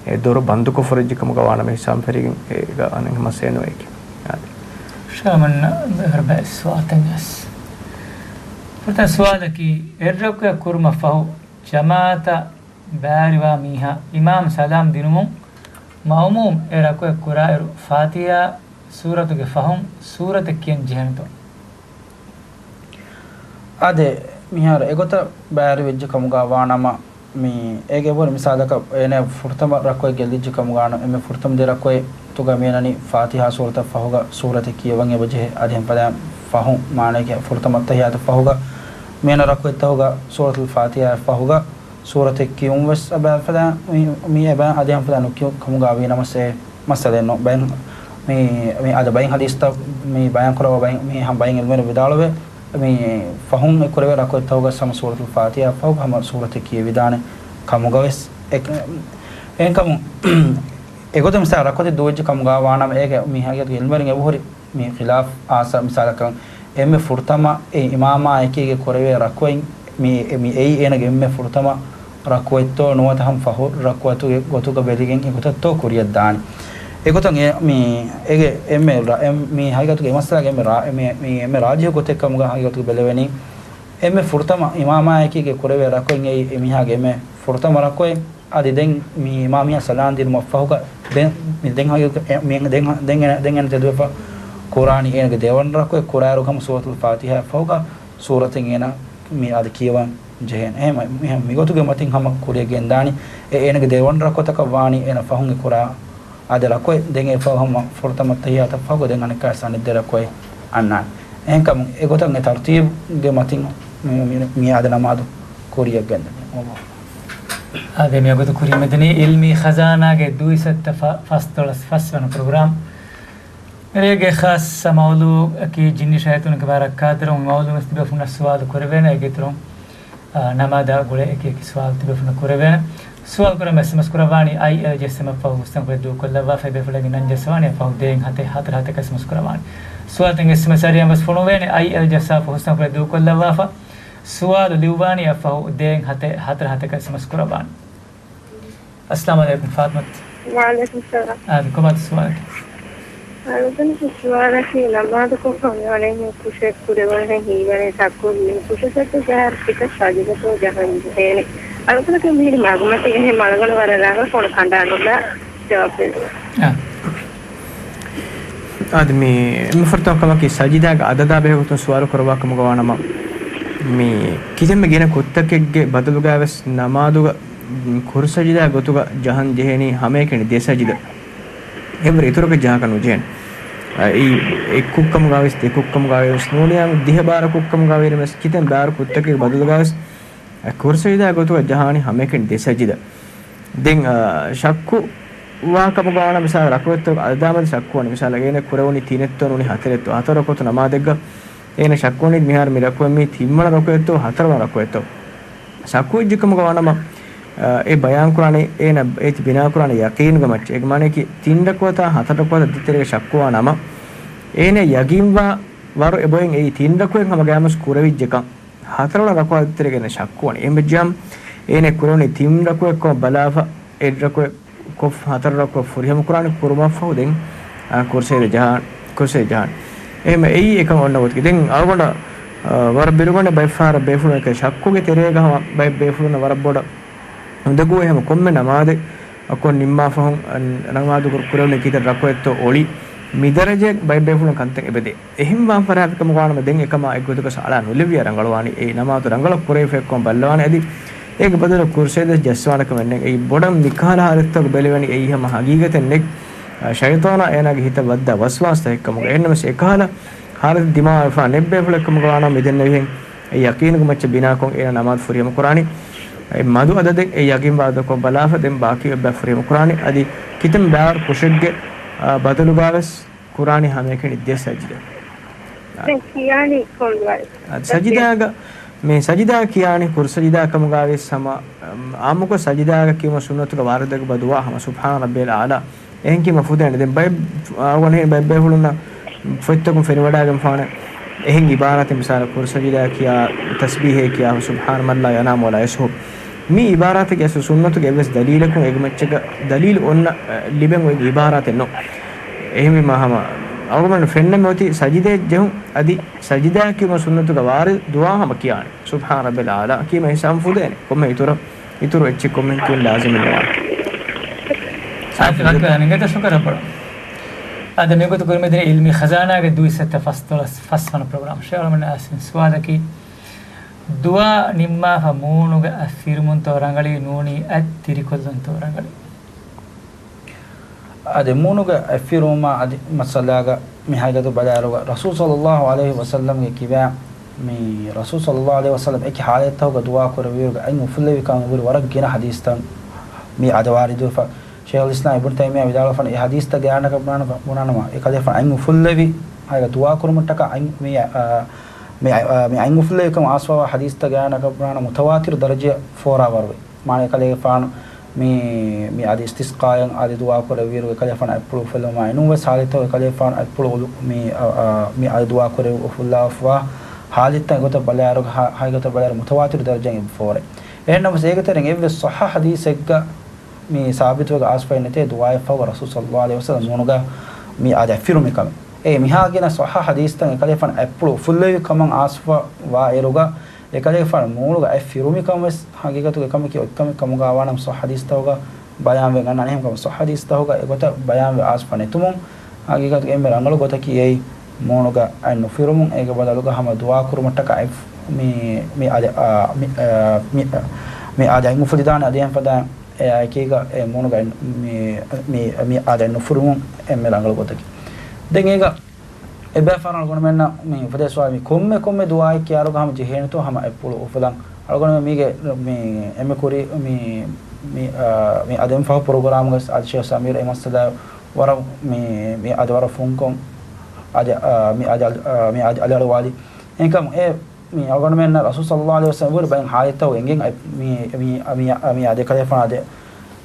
އެ ދޮރު ބަންދުކޮށް ހުރެއްޖެ ކަމުގަ ވާނަމަ ހިސާބު ފެށިގެން އޭގަ އަނެއް މައްސަލައެއް ނުވޭ. އާދެ. ޝާމަން ބެހަރު ބައެއް ސުވާލުތައް ވެސް. ފުރަތަމަ ސުވާލަކީ، އެއްރަކުޢަތް ކުރުމަށް ފަހު ޖަމާޢަތަށް ބައިވެރިވާ މީހާ އިމާމް ސަލާމް ދިނުމުން މައުމޫމް އެ ރަކުޢަތް ކުރާއިރު ފާތިޙާ ސޫރަތުގެ ފަހުން ސޫރަތެއް ކިޔަން ޖެހޭނެތޯ؟ އާދެ، މިހާރު އެގޮތަށް ބައިވެރިވެއްޖެ ކަމުގަ ވާނަމަ، މި އޭގެ އެބަހުރި މިސާލަކަށް އޭނަ ފުރަތަމަ ރަކުޢަތް ގެއްލިއްޖެ ކަމުގަ ވާނަމަ، އެންމެ ފުރަތަމަ ދެ ރަކުޢަތްތުގަ މިއަންނަނީ ފާތިޙާ ސޫރަތަށް ފަހުގަ ސޫރަތެއް ކިޔަވަން އެބަޖެހޭ. އަދި އެހެން ފަދައިން ފަހުން މާނައަކީ ފުރަތަމަ އައްތަޙިއްޔާތަށް ފަހުގަ މިއަންނަ ރަކުޢަތްތަކުގަ ސޫރަތުލް ފާތިޙާއަށް ފަހުގަ ސޫރަތެއް ކިޔުން ވެސް އެބަ ފަދައިން މި، މި އެބަ އަދި އެހެން ފަދައިން ނުކިޔުން ކަމުގަ ވީނަމަސް އެ މައްސަލައެއް ނޫން. ބައެއް މި، މި އަދި ބައެއް ޙަދީޘްތައް މި ބަޔާން ކުރައްވާ ބައެއް މީހާ ބައެއް ޢިލްމުވެރިން ވިދާޅުވޭ، މި ފަހުން އެ ކުރެވޭ ރަކުޢަތްތަކުގަ ހަމަ ސޫރަތުލް ފާތިޙާއާ ފަހު ހަމަ ސޫރަތެއް ކިޔެވިދާނެ ކަމުގަވެސް އެ-، އެހެންކަމުން އެގޮތަށް މިސާ ރަކުޢަތެއް ދުވެއްޖެ ކަމުގަ ވާނަމަ އޭގެ މި ހަގީގަތުގެ އިލްމުވެރިން އެބަހުރި މި ޚިލާފް އާސާ މިސާލަކަށް އެންމެ ފުރަތަމަ އެ އިމާމާ އެކީގެ ކުރެވޭ ރަކުޢަތް މި، މި އެއީ އޭނަގެ އެންމެ ފުރަތަމަ ރަކުޢަތްތޯ ނުވަތަ ހަމަ ފަހު ރަކުޢަތުގެ ގޮތުގަ ބެލިގެން އެގޮތަށްތޯ ކުރިއަށް ދާނީ. އެގޮތަށް އެ-، މި އޭގެ އެންމެ ރަ-، އެން-، މި ހަގީގަތުގެ އެ މައްސަލާގެ އެންމެ ރާ-، މި، މި އެންމެ ރާޖިޙު ގޮތެއް ކަމުގަ ހަގީގަތުގަ ބެލެވެނީ. އެންމެ ފުރަތަމަ އިމާމާއެކީގެ ކުރެވޭ ރަކުޢަތް އެއީ އެ މީހާގެ އެންމެ ފުރަތަމަ ރަކުޢަތް. އަދި ދެން މި އިމާމް މީހާ ސަލާން ދިނުމަށްފަހުގަ ދެން މި ދެން ހަގީގަތުގަ މި ދެން، ދެން އޭނަ، ދެން އޭނަ ތެދުވެފަ ކުރާނީ އޭނަގެ ދެވަނަ ރަކުޢަތް ކުރާއިރު ހަމަ ސޫރަތުލް ފާތިޙާއާ ފަހުގަ ސޫރަތެއް އޭނަ މި އަދި ކިޔަވަން ޖެހޭނެ. އެހެން މި، މި ގޮތުގެ މަތިން ހަމަ ކުރިއަށް ގެންދާނީ. އެ އޭނަގެ ދެވަނަ ރަކުޢަތަކަށް ވާނީ އޭނަ ފަހުން އެ ކުރާ އާދެ ރަކުޢަތް ދެން އެ ފަހު ހަމަ ފުރަތަމަ ތަހިއްޔާތަށް ފަހު ދެން އަނެއްކާވެސް އަނެއް ދެ ރަކުޢަތް އަންނާނެ. އެހެންކަމުން އެގޮތަށް އެ ތަރުތީބުގެ މަތިން މި، މި، މި އާދެ ނަމާދު ކުރިއަށް ގެންދަނީ. އާދެ މި އަގުތު ކުރިމެދުނީ އިލްމީ ޚަޒާނާގެ ދުއިސައްތަ ފަ-، ފަސްދޮޅަސް ފަސްވަނަ ޕްރޮގްރާމް. މިރޭގެ ޚާއްޞަ މައުޟޫޢަކީ ޖިންނި ޝައިޠާނުގެ ބާރަށް ކާދަރުން މައުޟޫޢު ތިބޭފުޅުންނަށް ސުވާލު ކުރެވޭނެ އޭގެ އިތުރުން އާ، ނަމާދާ ގުޅޭ އެކި އެކި ސުވާލު ތިބޭފުޅުންނަށް ކުރެވޭނެ. ސުވާލު ކުރަން އެސްއެމްއެސް ކުރައްވާނީ އައިއެލް ޖެއްސަމަށްފަހު ހުސްތަންކޮޅެއް ދޫކޮށްލައްވާފަ. އެބޭފުޅެއްގެ ނަން ޖައްސަވާނީ އެއަށްފަހު ދޭއް ހަތެއް ހަތަރު ހަތެއް އެސްއެމްއެސް ކުރައްވާނެ. ސުވާލުތައް އެސްއެމްއެސް އަރިއަށް ވެސް ފޮނުވޭނެ. އައިއެލް ޖައްސާފަ ހުސްތަންކޮޅެއް ދޫކޮށްލައްވާފަ. ސުވާލު ލިޔުއްވާނީ އެއަށްފަހު ދޭއް ހަތެއް ހަތަރު ހަތެއް އެސްއެމްއެސް ކުރައްވާނެ. އައްސަލާމު ޢަލައިކުމް ފާތިމަތު. ވަޢަލައިކުމް ސަލާމް. އާދެ، ކޮބާތަ ސުވާލަކީ؟ އަޅުގަނޑުގެ ސުވާލަކީ، ނަމާދުކޮށްފަ މިވަނީ ކުށެއް ކުރެވުނުހެން ހީވަނީ ޝައްކު މި ކުށަށް ސައްތަ ޖަހާ ކިތައް ސަޖިދަތޯ ޖަހަން ޖެހޭނެ؟ އަޅުގަނޑަކަށް މިހިރީ މަގުމަތި އެހެން އަޅުގަނޑު ވަރަށް ރަނގަޅަށް ފޮނު ކަނޑާނުލާ ޖަވާބެއް. އާ. އަދި މި އެންމެ ފުރަތަމަ ކަމަކީ ސަޖިދާގެ އަދަދާ ބެހޭގޮތުން ސުވާލު ކުރައްވާ ކަމުގަ ވާނަމަ، މި ކިތަންމެ ގިނަ ކުށްތަކެއްގެ ބަދަލުގަވެސް ނަމާދުގަ ކުރު ސަޖިދާ ގޮތުގަ ޖަހަން ޖެހޭނީ ހަމައެކަނި ދެ ސަޖިދަ. އެއްވަރު އިތުރަކަށް ޖަހާކަށް ނުޖެހޭނެ. އަ، އެއީ އެއް ކުށްކަމުގަވެސް ދެ ކުށްކަމުގަވެސް ނޫނީ ދިހަ ބާރަ ކުށްކަމުގަވެސް ކިތަން ބާރު ކުށްތަކެއްގެ ބަދަލުގަވެސް އަ، ކުރު ސަޖިދާ ގޮތުގަ ޖަހާނީ ހަމައެކަނި ދެ ސަޖިދަ. ދެން، އަ، ޝައްކު ވާ ކަމުގަ ވާނަ މިސާލަށް ރަކުޢަތްތަކުގެ އަދަދާމެދު ޝައްކުވަނީ. މިސާލަށް އޭނަ ކުރެވުނީ ތިނެއްތޯ ނޫނީ ހަތަރެއްތޯ. ހަތަރު ރަކުޢަތު ނަމާދެއްގަ އޭނަ ޝައްކުވަނީ މިހާރު މި ރަކުޢަތް މީ ތިންވަނަ ރަކުޢަތްތޯ ހަތަރުވަނަ ރަކުޢަތްތޯ. ޝައްކުވެއްޖެ ކަމުގަ ވާނަމަ، އަ، އެ ބަޔާންކުރާނީ އޭނަ އޭތި ބިނާކުރާނީ ޔަޤީނުގެ މައްޗަށް. އޭގެ މާނައަކީ ތިން ރަކުޢަތާ ހަތަރު ރަކުޢަތާ ދޭތެރޭގަ ޝައްކުވާ ނަމަ، އޭނަ ޔަޤީންވާ ވަރު އެބައޮތް އެއީ ތިން ރަކުޢަތް ހަމަ ގަޔަމުސް ކުރެވިއްޖެކަން. ހަތަރުވަނަ ރަކުޢަތު ދޭތެރޭގަ އޭނަ ޝައްކުވަނީ. އެހެންވެއްޖެއްޔާމަ، އޭނަ ކުރެވުނީ ތިން ރަކުޢަތް ކޮށް ބަލާފަ، އެއް ރަކުޢަތް ކޮށް ހަތަރު ރަކުޢަތް ފުރިހަމަ ކުރާނީ ކުރުމަށްފަހު ދެން، އާ، ކުރު ސަޖިދަ ޖަހާ-، ކުރު ސަޖިދަ ޖަހާނީ. އެހެންވެ، އެއީ އެކަން އޮންނަ ގޮތަކީ. ދެން އަޅުގަނޑަށް، އާ، ވަރަށް ބިރުގަނޑެއް ބައެއް ފަހަރަށް ބޭފުޅުން އެކަ ޝައްކުގެ ތެރޭގަ ހަމަ ބައެއް ބޭފުޅުންނަށް ވަރަށް ބޮޑަށް އުނދަގޫވޭ ހަމަ ކޮންމެ ނަމާދެއް އަކޮށް ނިންމާފަހުން، އަ، ނަމާދު ކުރެވުނީ ކިތައް ރަކުޢަތްތޯ އޮޅި މި ދަރަޖައަށް ބައެއް ބޭފުޅުން ކަންތައް އެބަދޭ. އެހެން ވާން ފަރާތް ކަމުގަ ވާނަމަ ދެން އެކަމާ އެއްގޮތަކަށް އަޅާ ނުލެއްވިޔާ ރަނގަޅުވާނީ. އެ ނަމާދު ރަނގަޅަށް ކުރެވިފަ އެއްކޮށް ބައްލަވާނެ. އަދި އޭގެ ބަދަލު ކުރު ސަޖިދަ ޖައްސަވާނެ ކަމެއް ނެތް. އެއީ ބޮޑަށް މިކަހަލަ ހާލަތުތަކު ބެލެވެނީ އެއީ ހަމަ ހަގީގަތެއް ނެތް. ޝައިޠާނާ އޭނާގެ ހިތަށް ވައްދާ ވަސްވާސްތަކެއް ކަމުގަ. އެހެންނަމަވެސް އެކަހަލަ ހާލަތު ދިމާވެފަ ނެތް ބޭފުޅެއް ކަމުގަ ވާނަމަ މިދެންނެވިހެން އެ ޔަޤީނުގެ މައްޗަށް ބިނާކޮށް އޭނަ ނަމާދު ފުރިހަމަ ކުރާނީ. އެ މަދު އަދަދެއް އެ ޔަޤީންވާ އަދަދަކޮށް ބަލާފަ ދެން ބާކީ އެއްބައި ފުރިހަމަ ކުރާނީ. އަދި ކިތަންމެ ބާރު ކުށެއްގެ، އާ، ބަދަލުގަވެސް ކުރާނީ ހަމައެކަނި ދެ ސަޖިދަ. ދެން ކިޔާނީ ކޮން ދުވަހެއް؟ އާ، ސަޖިދާގަ، މި ސަޖިދާ ކިޔާނީ ކުރު ސަޖިދާ ކަމުގަވެސް ހަމަ، އަމް، އާއްމުކޮށް ސަޖިދާގަ ކިޔުމަށް ސުންނަތުގަ ވާރިދުވެ ދުޢާ ހަމަ سبحان ربي الأعلى. އެހެން ކީމަ ފުދޭނެ. ދެން ބައެއް، އަޅުގަނޑު ބައެއް ބޭފުޅުންނަށް ފޮތްތަކުން ފެނިވަޑައިގެންފާނެ އެހެން އިބާރާތެއް، މިސާލަށް ކުރު ސަޖިދާ ކިޔާ، ތަސްބީހޭ ކިޔާ، سبحان من لا ينام ولا يسهو. މި އިބާރާތެއްގެ އަސްލު ސުންނަތުގެ އެއްވެސް ދަލީލަކުން އޭގެ މައްޗަށް ދަލީލު އޮންނަ، އަ، ލިބެން އޮތް އިބާރާތެއް ނޫން. އެހެންވީމާ ހަމަ އަޅުގަނޑު ފެންނަމެ އޮތީ ސަޖިދައަށް ޖެހުން. އަދި ސަޖިދާ ކިޔުމަށް ސުންނަތުގަ ވާރިދު ދުޢާ ހަމަ ކިޔާނެ. سبحان ربي الأعلى ކީމަ ހިސާބުން ފުދޭނެ. ކޮންމެ އިތުރަށް އިތުރު އެއްޗެއް ކޮންމެހެން ކިޔުން ލާޒިމެއް ނުވާނެ. އާދެ، ވަކިވާ ނިނގޭތަ ޝުކުރު ބޮޑަށް. އާދެ، މިގޮތަށް ކުރިމަތިން އިލްމީ ޚަޒާނާގެ ދުއިސައްތަ ފަސްދޮޅަސް ފަސްވަނަ ޕްރޮގްރާމް. ޝޭޚް އަޅުމެން އައިސް ސުވާލަކީ، ދުޢާ ނިންމާފަ މޫނުގަ އަތް ފިރުމުންތޯ ރަނގަޅީ ނޫނީ އަތް ތިރިކޮށްލުންތޯ ރަނގަޅީ؟ އާދެ، މޫނުގަ އަތް ފިރުވުމާ އަދި މައްސަލާގަ މި ހަގީގަތު ބަލާއިރުގަ ރަސޫލު ޞައްލައްލާހު ޢަލައިހި ވަސައްލަމްގެ ކިބައިން މި ރަސޫލު ޞައްލައްލާހު ޢަލައިހި ވަސައްލަމް އެކި ޙާލަތްތަކުގަ ދުޢާ ކުރެއްވިއިރުގަ އަތް އުފުއްލެވި ކަމަށް އެބަހުރި ވަރަށް ގިނަ ޙަދީޘްތައް މި އަދި ވާރިދުވެފަ. ޝޭޚުލް އިސްލާމް އިބްނު ތައިމިއްޔާ ވިދާޅުވެފަ، އެ ޙަދީޘްތައް ގާތްގަނޑަކަށް ބުނާނަމަ، ބުނާނަމަ، އެކަލޭގެފާނު އަތް އުފުއްލެވި ހަގީގަތު ދުޢާ ކުރުމަށްޓަކާ އަތް މި، އާ، މި އަ، މި އަތް އުފުއްލެވިކަމަށް އާސްފަވާ ޙަދީޘްތައް ގާތްގަނޑަކަށް ބުނާނަން މުތަވާތިރު ދަރަޖަޔަށް ފޯރާވަރުވޭ. މާނަ އެކަލޭގެފާނު މި، މި އަދި އިސްތިސްޤާއަށް އަދި ދުޢާ ކުރެއްވިއިރު އެކަލޭގެފާނު އަތްޕުޅު އުފުއްލުމާއި ނޫންވެސް ޙާލަތްތަކުގަ އެކަލޭގެފާނު އަތްޕުޅު އުފުއްލު-، މި އަ، އަ، މި އަދި ދުޢާ ކުރެއްވި އުފުއްލާފަވާ ޙާލަތްތައް އެގޮތަށް ބަލާއިރުގަ ހަ-، ހަގީގަތަށް ބަލާއިރު މުތަވާތިރު ދަރަޖައިން އެބަ ފޯރޭ. އެހެންނަމަވެސް އޭގެތެރެއިން އެއްވެސް ޞައްޙަ ޙަދީޘެއްގަ މި ސާބިތުވެގެން އައިސްފައެއް ނެތޭ ދުޢާއެއް ފަހުގަ ރަސޫލު ޞައްލައްލާހު ޢަލައިހި ވަސައްލަމް ނޫނުގަ މި އަދި އަތް ފިރުމިކަމެއް. އެ މިހާ ގިނަ ޞައްޙަ ޙަދީޘްތައް އެކަލޭގެފާނު އަތްޕުޅު އުފުއްލެވި ކަމަށް އާސްފަ ވާއިރުގަ އެކަލޭގެފާނު މޫނުގަ އަތް ފިރުމިކަމަށް ވެސް ޙަޤީޤަތުގަ އެކަމަކީ އޮތްކަމެއް ކަމުގަ ވާނަމަ ޞައްޙަ ޙަދީޘްތަކުގަ ބަޔާންވެގެން އަންނާނެ. އެހެންކަމުން ޞައްޙަ ޙަދީޘްތަކުގަ އެގޮތަށް ބަޔާންވެ އާސްފަ ނެތުމުން ޙަޤީޤަތުގަ އެންމެ ރަނގަޅު ގޮތަކީ އެއީ މޫނުގަ އަތް ނުފިރުމުން. އޭގެ ބަދަލުގަ ހަމަ ދުޢާ ކުރުމަށްޓަކާ އަތް މި، މި އަދި، އާ، މި، އާ، މި، އާ، މި، މި އަދި އަތް އުފުލިދާނެ އަދި އެހެން ފަދައިން އެއާއެކީގަ އެ މޫނުގަ މި، މި، މި އަދި ނުފުރުމުން އެންމެ ރަނގަޅު ގޮތަކީ. ދެން އޭގަ އެބައި ފަހަރު އަޅުގަނޑުމެންނަށް މި އުފަދޭ ސުވާލު މި ކޮންމެ ކޮންމެ ދުޢާއެއް ކިޔާއިރުގަ ހަމަ ޖެހޭނެތޯ ހަމަ އަތްޕުޅު އުފުލަން. އަޅުގަނޑުމެން މީގެ މި އެންމެ ކުރި މި، މި، އާ، މި އަދި އެންމެ ފަހު ޕްރޮގްރާމުގަ އަދި ޝޭޚް ސަމީރު އެ މައްސަލަ ވަރަށް މި، މި އަދި ވަރަށް ފުންކޮށް އަދި، އާ، މި އަދި، އާ، މި އަދި އަލިއަޅުވާލި. އެހެންކަމުން އެ މި އަޅުގަނޑުމެންނަށް ރަސޫލު ޞައްލައްލާހު ޢަލައިހި ވަސައްލަމް ވުރެ ބައެއް ޙާލަތްތަކު އެނގެން އަތް މި، މި، މި، މި އަދި ކަލޭފާނު އަދި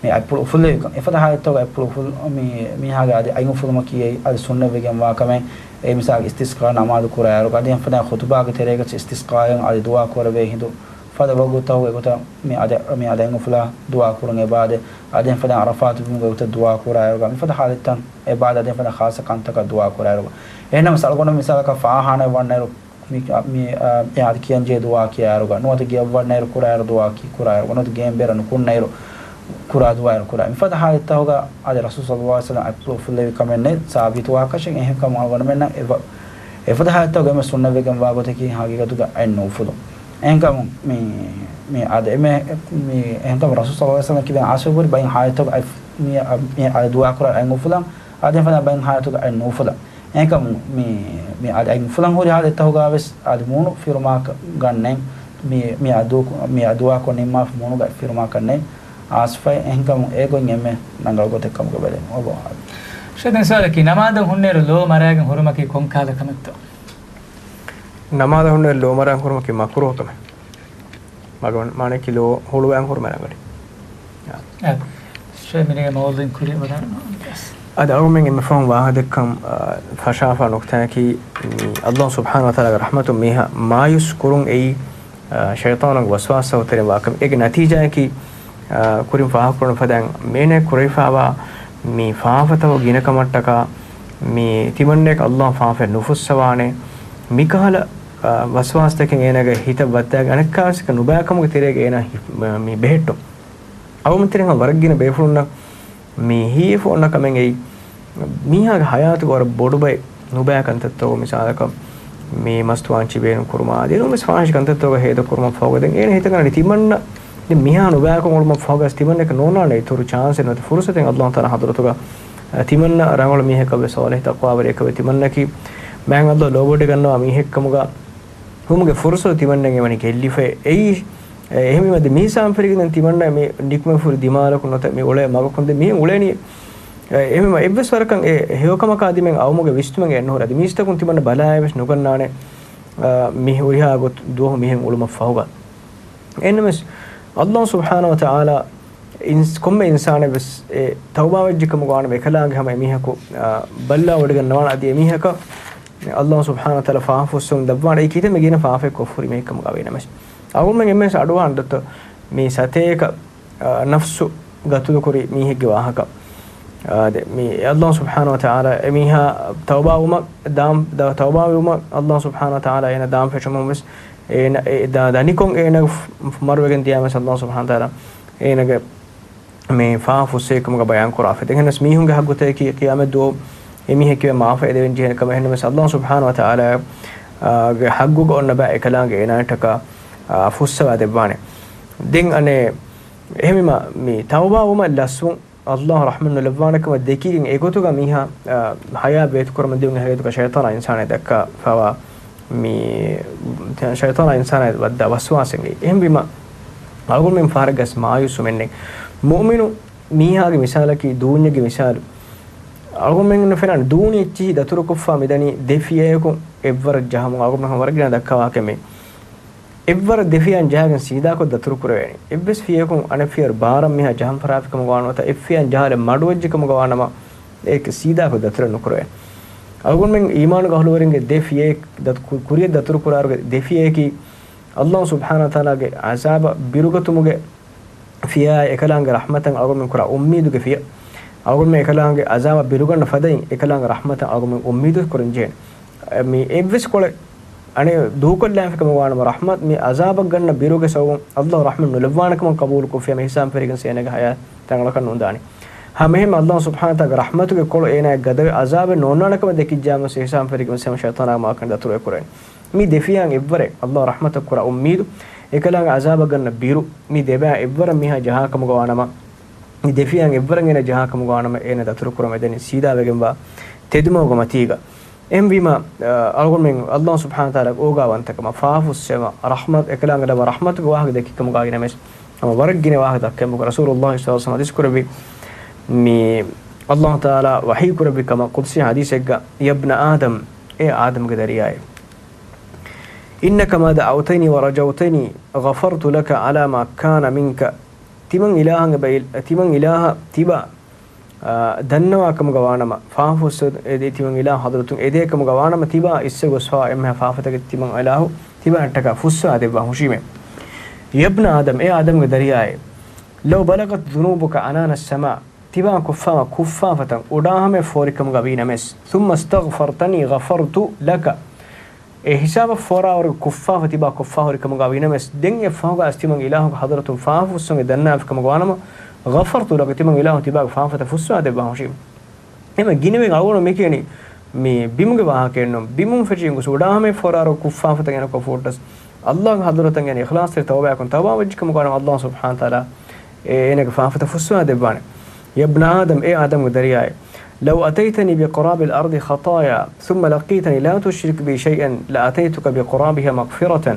މި އަތްޕުޅު އުފުއްލެވިކަން. އެފަދަ ޙާލަތްތަކުގަ އަތްޕުޅު އުފުލް-، މި، މީހާގެ އަދި އަތް އުފުލުމަކީ އެއީ އަދި ސުންނަތްވެގެން ވާ ކަމެއް. އެ މިސާލަކަށް އިސްތިސްޤާ ނަމާދު ކުރާއިރުގަ އަދި އެފަދަ ޚުތުބާގެ ތެރޭގަ އިސްތިސްޤާއަށް އަދި ދުޢާ ކުރެވޭ ހިނދު ފަދަ ވަގުތުތަކު އެގޮތަށް މި އަދި، މި އަދި އަތް އުފުލާ ދުޢާ ކުރުން އެބައާދޭ. އަދި އެފަދަ ޢަރަފާތު ބިމުގެ ގޮތަށް ދުޢާ ކުރާއިރުގަ މިފަދަ ޙާލަތްތައް އެބައާދޭ. އަދި އެފަދަ ޚާއްޞަ ކަންތަކަށް ދުޢާ ކުރާއިރުގަ. އެހެންނަމަވެސް އަޅުގަނޑު މިސާލަކަށް ފާޚާނާއަށް ވަންނައިރު މި، މި، އާ، މި އަދި ކިޔަންޖެހޭ ދުޢާ ކިޔާއިރުގަ، ނުވަތަ ގެއަށް ވަންނައިރު ކުރާއިރު ދުޢާ ކި-، ކުރާއިރުގަ، ނުވަތަ ގެއިން ބޭރަށް ނުކުންނައިރު ކުރާ ދުޢާއިރު ކުރާ. މިފަދަ ޙާލަތްތަކުގަ އަދި ރަސޫލު ޞައްލައްލާހު ޢަލައިހި ވަސައްލަމް އަތްޕުޅު އުފުއްލެވި ކަމެއް ނެތް ސާބިތުވާކަށެއް. އެހެންކަމުން އަޅުގަނޑުމެންނަށް އެފަ-، އެފަދަ ޙާލަތްތަކުގަ އެންމެ ސުންނަތްވެގެން ވާ ގޮތަކީ ހަގީގަތުގަ އަތް ނުއުފުލުން. އެހެންކަމުން މި، މި އަދި އެމެ-، މި އެހެންކަމުން ރަސޫލު ޞައްލައްލާހު ޢަލައިހި ވަސައްލަމް ކިބެން އާސިފަ ވުރެ ބައެއް ޙާލަތްތަކުގަ އަތް މި، މި އަދި ދުޢާ ކުރާ އަތް އުފުލަން. އަދި އެފަދަ ބައެއް ޙާލަތުގަ އަތް ނުއުފުލަން. އެހެންކަމުން މި، މި އަދި އަތް އުފުލަން ހުރި ޙާލަތްތަކުގަވެސް އަދި މޫނު ފިރުމާކަށް ގަންނަން. މި، މި އަދު، މި އަދު ދުޢާކޮށް ނިންމާފަ މޫނުގަ ފިރުމާކަށް ނެތް އާސިފައި. އެހެންކަމުން އެ ގޮތް އެންމެ ރަނގަޅު ގޮތެއް ކަމުގަ ބެލެން. އޮބޯ. ޝޭޚް ދެން ސުވާލަކީ، ނަމާދަށް ހުންނައިރު ލޯ މަރާގެން ހުރުމަކީ ކޮން ކަހަލަ ކަމެއްތޯ؟ ނަމާދަށް ހުންނައިރު ލޯ މަރާގެން ހުރުމަކީ މަކުރޫހު ކަމެއް. މަގަ-، މާނައަކީ ލޯ ހުޅުވާން ހުރުމަށް ރަނގަޅީ. އާ. ޝޭޚް މިނިގެ މައުޟޫޢު ކުރިއަށް ވަދާނަމަ. އަދި އަޅުގަނޑުމެން އެންމެ ފަހުން ވާހަކަ ދެއްކަން، އާ، ފަށާފާ ނުކުތާއަކީ، މި ﷲ ސުބްޙާނަހޫ ވަތަޢާލާގެ ރަޙްމަތުން މީހާ މާޔޫސް ކުރުން އެއީ، އާ، ޝައިޠާނުގެ ވަސްވާސްތަކުގެ ތެރެއިން ވާ ކަމެއް. އޭގެ ނަތީޖާއަކީ، އާ، ކުރިން ފާހަގަކުރަން ފަދައިން މޭނަ ކުރެވިފާވާ މި ފާފަތަކުގެ ގިނަކަމަށްޓަކާ މި ތިމަންނައަކަށް ﷲ ފާފައެއް ނުފުއްސަވާނެ. މިކަހަލަ، އާ، ވަސްވާސްތަކެއް އޭނާގެ ހިތަށް ވައްދާގެން އަނެއްކާވެސް ނުބައި ކަމުގެ ތެރޭގަ އޭނާ ހި-، މި ބެހެއްޓުން. އަޅުގަނޑުމެން ތެރޭގަ ވަރަށް ގިނަ ބޭފުޅުންނަށް މި ހީވެފަ އޮންނަ ކަމެއް އެއީ، މީހާގެ ޙަޔާތުގަ ވަރަށް ބޮޑު ބައެއް ނުބައި ކަންތައްތަކުގަ، މިސާލަކަށް މި މަސްތުވާން ޗިބޭނު ކުރުމާ، އަދި އެނޫންވެސް ފާޙިޝް ކަންތައްތަކުގަ ހޭދަ ކުރުމަށް ފަހުގަ ދެން އޭނަ ހިތަށް ގަންނަނީ ތިމަންނަ ދެން މީހާ ނުބައިކަން އުޅުމަށް ފަހުގަސް ތިމަންނައަކަށް ނޯންނާނެ އިތުރު ޗާންސެއް ނުވަތަ ފުރުސަތެއް ﷲ ތަޢާލާ ޙަޟްރަތުގަ، އަ، ތިމަންނަ ރަނގަޅު މީހަކަށްވެ ޞާލިޙް ތަޤްވާވެރިޔަކަށްވެ ތިމަންނައަކީ މާތް ﷲ ލޯބިވެވޮޑިގަންނަވާ މީހެއްކަމުގަ ވުމުގެ ފުރުސަތު ތިމަންނައަށް އެވަނީ ގެއްލިފައި. އެއީ، އެ، އެހެންވީމަ ދެން މިހިސާބުން ފެށިގެން ދެން ތިމަންނަ މި ނިކުމެފަ ހުރި ދިމާލަކުން ނުވަތަ މި އުޅޭ މަގަކުން ދެން މިހެން އުޅެނީ. އެ، އެހެންވީމަ އެއްވެސް ވަރަކަށް އެ ހެޔޮކަމަކާ ދިމެން އައުމުގެ ވިސްނުމެއް އެއްނުހުރޭ. އަދި މީސްތަކުން ތިމަންނަ ބަލާއެއްވެސް ނުގަންނާނެ، އާ، މި ހުރިހާ ގޮތް ދުވަހު މިހެން އުޅުމަށް ފަހުގަ. އެހެންނަމަވެސް، ﷲ ސުބްޙާނަހޫ ވަތަޢާލާ އިންސް-، ކޮންމެ އިންސާނެއްވެސް އެ ތައުބާވެއްޖެ ކަމުގަ ވާނަމަ އެކަލާނގެ ހަމަ އެމީހަކު، އާ، ބައްލަވަޑިގަންނަވާނެ. އަދި އެމީހަކަށް ﷲ ސުބްޙާނަހޫ ވަތަޢާލާ ފާފަ ފުއްސެވުން ދައްވާނެ. އެއީ ކިތަންމެ ގިނަ ފާފައެއް ކޮށްފަ ހުރި މީހެއް ކަމުގަ ވޭނަމަވެސް. އަޅުގަނޑުމެން އެންމެން އަޑުއަހަން ދޮތޯ މި ސަތޭކަ، އާ، ނަފްސު ގަތުލުކުރި މީހެއްގެ ވާހަކަ. އާ، ދެ-، މި ﷲ ސުބްޙާނަހޫ ވަތަޢާލާ އެމީހާ ތައުބާވުމަށް ދާން، ދަ-، ތައުބާވުމަށް ﷲ ސުބްޙާނަހޫ ވަތަޢާލާ އޭނަ ދާން ފެށުމުން ވެސް އޭނަ އެ ދާ-، ދަނިކޮށް އޭނަ ފު-، މަރުވެގެން ދިޔާމަސް ﷲ ސުބްޙާނަހޫ ވަތަޢާލާ އޭނަގެ މި ފާފަ ފުއްސެވިކަމުގަ ބަޔާން ކުރާފަ. ދެން އެހެނަސް މީހުންގެ ހައްގުތަކަކީ ޤިޔާމަތް ދުވަހު އެމީހެއް ކިޔަވަން މާފަ އެދެވެން ޖެހޭނެ ކަމެއް. އެހެންނަމަވެސް ﷲ ސުބްޙާނަހޫ ވަތަޢާލާ، އާ، ގެ ހައްގުގަ އޮންނަ ބައި އެކަލާނގެ އޭނާއަށްޓަކާ، އާ، ފުއްސަވާ ދެއްވާނެ. ދެން އަނެއް އެހެންވީމަ މި ތައުބާވުމަށް ލަސްވުން ﷲ ރަޙްމަތް ނުލައްވާނެ ކަމަށް ދެކިގެން އެގޮތުގަ މީހާ، އާ، ޙަޔާތް ވޭތުކުރަމުން ދިޔުން އެ ހަގީގަތުގަ ޝައިޠާނާ އިންސާނާއަށް ދައްކާފަވާ މި ޝައިޠާނާ އިންސާނާއަށް ވައްދާ ވަސްވާސެއް އެއީ. އެހެންވީމަ އަޅުގަނޑުމެން ފަހަރެއްގަސް މާޔޫސްވުމެއްނެތް. މުއުމިނު މީހާގެ މިސާލަކީ ދޫންޏެއްގެ މިސާލު. އަޅުގަނޑުމެންނަށް ފެންނަނީ ދޫނި އެއްޗިހި ދަތުރުކޮށްފަ މިދަނީ ދެ ފިޔަޔަކުން އެއްވަރަށް ޖަހަމުން. އަޅުގަނޑުމެން ވަރަށް ގިނަ ދައްކާ ވާހަކައެއް މީ. އެއްވަރަށް ދެ ފިޔައިން ޖަހާގެން ސީދާކޮށް ދަތުރު ކުރެވޭނީ. އެއްވެސް ފިޔަޔަކުން އަނެއް ފިޔަޔަށް ބާރަށް މިހާ ޖަހަން ފަށާފިކަމުގަ ވާނަމަ، އެއް ފިޔައިން ޖަހާލެއް މަޑުވެއްޖެކަމުގަ ވާނަމަ، އެ ސީދާކޮށް ދަތުރެއް ނުކުރެވޭނެ. އަޅުގަނޑުމެން އީމާނުގެ އަހުލުވެރިންގެ ދެ ފިޔައެއް ދަތު-، ކު-، ކުރިޔަށް ދަތުރު ކުރާއިރުގެ ދެ ފިޔަޔަކީ، އައްލާހު ސުބްޙާނަހު ވަތަޢާލާގެ ޢަޒާބަށް ބިރުގަތުމުގެ ފިޔާއި އެކަލާނގެ ރަޙްމަތަށް އަޅުގަނޑުމެން ކުރާ އުއްމީދުގެ ފިޔަ. އަޅުގަނޑުމެން އެކަލާނގެ ޢަޒާބަށް ބިރުގަންނަ ފަދައިން އެކަލާނގެ ރަޙްމަތަށް އަޅުގަނޑުމެން އުއްމީދު ކުރަންޖެހޭނެ. މި އެއްވެސް ކޮޅެއް އަނެއް ދޫކޮށްލާފިކަމުގަ ވާނަމަ ރަޙްމަތް، މި ޢަޒާބަށް ގަންނަ ބިރުގެ ސަބަބުން އައްލާހު ރަޙްމަތް ނުލައްވާނެކަމަށް ޤަބޫލުކޮށްފިޔަ މި އިޙްސާން ފެށިގެން އޭނާގެ ޙަޔާތް ރަނގަޅަކަށް ނުންދާނެ. ހަމައެހެންމެ އައްލާހު ސުބްޙާނަހު ވަތަޢާލާގެ ރަޙްމަތުގެ ކޮޅު އޭނާއަށް ގަދަވެ ޢަޒާބެއް ނޯންނާނެކަމަށް ދެކިއްޖާމަސް އިޙްސާން ފެށިގެން އޭނާ ޝައިޠާނާގެ މާކަން ދަތުރު ކުރޭނެ. މި ދެ ފިޔާއިން އެއްވަރެއް އައްލާހު ރަޙްމަތަށް ކުރާ އުއްމީދު، އެކަލާނގެ ޢަޒާބަށް ގަންނަ ބިރު، މި ދެބައި އެއްވަރަށް މިހާ ޖަހާކަމުގަ ވާނަމަ، މި ދެ ފިޔާއިން އެއްވަރަށް އޭނާ ޖަހާކަމުގަ ވާނަމަ އޭނާ ދަތުރު ކުރަމުން އެދެނީ ސީދާވެގެންވާ ތެދުމަގުގެ މަތީގަ. އެހެންވީމަ، އަ، އަޅުގަނޑުމެން އައްލާހު ސުބްޙާނަހު ވަތަޢާލާގެ އޯގާވަންތަކަމަށް ފާފަ ފުއްސެވުމަށް ރަޙްމަތް، އެކަލާނގެ ލައްވާ ރަޙްމަތުގެ ވާހަކަ ދެއްކިކަމުގަ އިނަމެސް، ހަމަ ވަރަށް ގިނަ ވާހަކަ ދައްކަން ބުކަ ރަސޫލުﷲ ޞައްލަﷲު ޢަލައިހި ވަސައްލަމަ ޙަދީޘް ކުރެއްވި، މި އައްލާހު ތަޢާލާ ވަޙީ ކުރެއްވި ކަމަށް ޤުދުސީ ޙަދީޘެއްގަ، يا ابن آدم، އޭ އާދަމްގެ ދަރިޔާއޭ، إنك ما دعوتني ورجوتني غفرت لك على ما كان منك. ތިމަން އިލާހަށް ބައި-، ތިމަން އިލާހަށް ތިބާ، އާ، ދަންނަވާކަމުގަ ވާނަމަ، ފާފަ ފުއްސަ އެދޭ ތިމަން އިލާހު ޙަޟްރަތުން އެދޭކަމުގަ ވާނަމަ، ތިބާ އިސްވެ ގޮސްފާ އެންމެހާ ފާފަތަކެއް ތިމަން އިލާހު ތިބާއަށްޓަކާ ފުއްސާ ދެއްވާ ހުށީމޭ. يا ابن آدم، އޭ އާދަމްގެ ދަރިޔާއޭ، لو بلغت ذنوبك عنان السماء، ތިބާ ކޮށްފާވާ ކުށްފާފަތައް އުޑާހަމަޔަށް ފޯރިކަމުގަ ވީނަމަސް، ثم استغفرتني غفرت لك، އެ ހިސާބަށް ފޯރާވަރުގެ ކުށްފާފަ ތިބާ ކޮށްފާހުރި ކަމުގަ ވީނަމަސް، ދެން އެއަށްފަހުގަ އައިސް ތިމަން އިލާހުގެ ޙަޟްރަތުން ފާފަ ފުއްސުމުގެ ދަންނާފި ކަމުގަ ވާނަމަ، غفرت لك، ތިމަން އިލާހު ތިބާގެ ފާފަތައް ފުއްސާ ދެއްވާ ހުށީމޭ. އެހެންވެ ގިނަވެގެން އަޅުގަނޑު މިކިޔަނީ މި ބިމުގެ ވާހަކައެއްނޫން. ބިމުން ފެށިގެން ގޮސް އުޑާހަމަޔަށް ފޯރާވަރުގެ ކުށްފާފަތައް އޭނަ ކޮށްފަ ހުއްޓަސް، އައްލާހުގެ ޙަޟްރަތަށް އޭނަ އިޚްލާޞްތެރި ތައުބާއަކުން ތައުބާ ވެއްޖެ ކަމުގަ ވާނަމަ، އައްލާހު ސުބްޙާނަހު ވަތަޢާލާ އޭނަގެ ފާފަތައް ފުއްސަވާ ދެއްވާނެ. يا ابن آدم، އޭ އާދަމްގެ ދަރިޔާއޭ، لو أتيتني بقراب الأرض خطايا ثم لقيتني لا تشرك بي شيئا لأتيتك بقرابها مغفرة.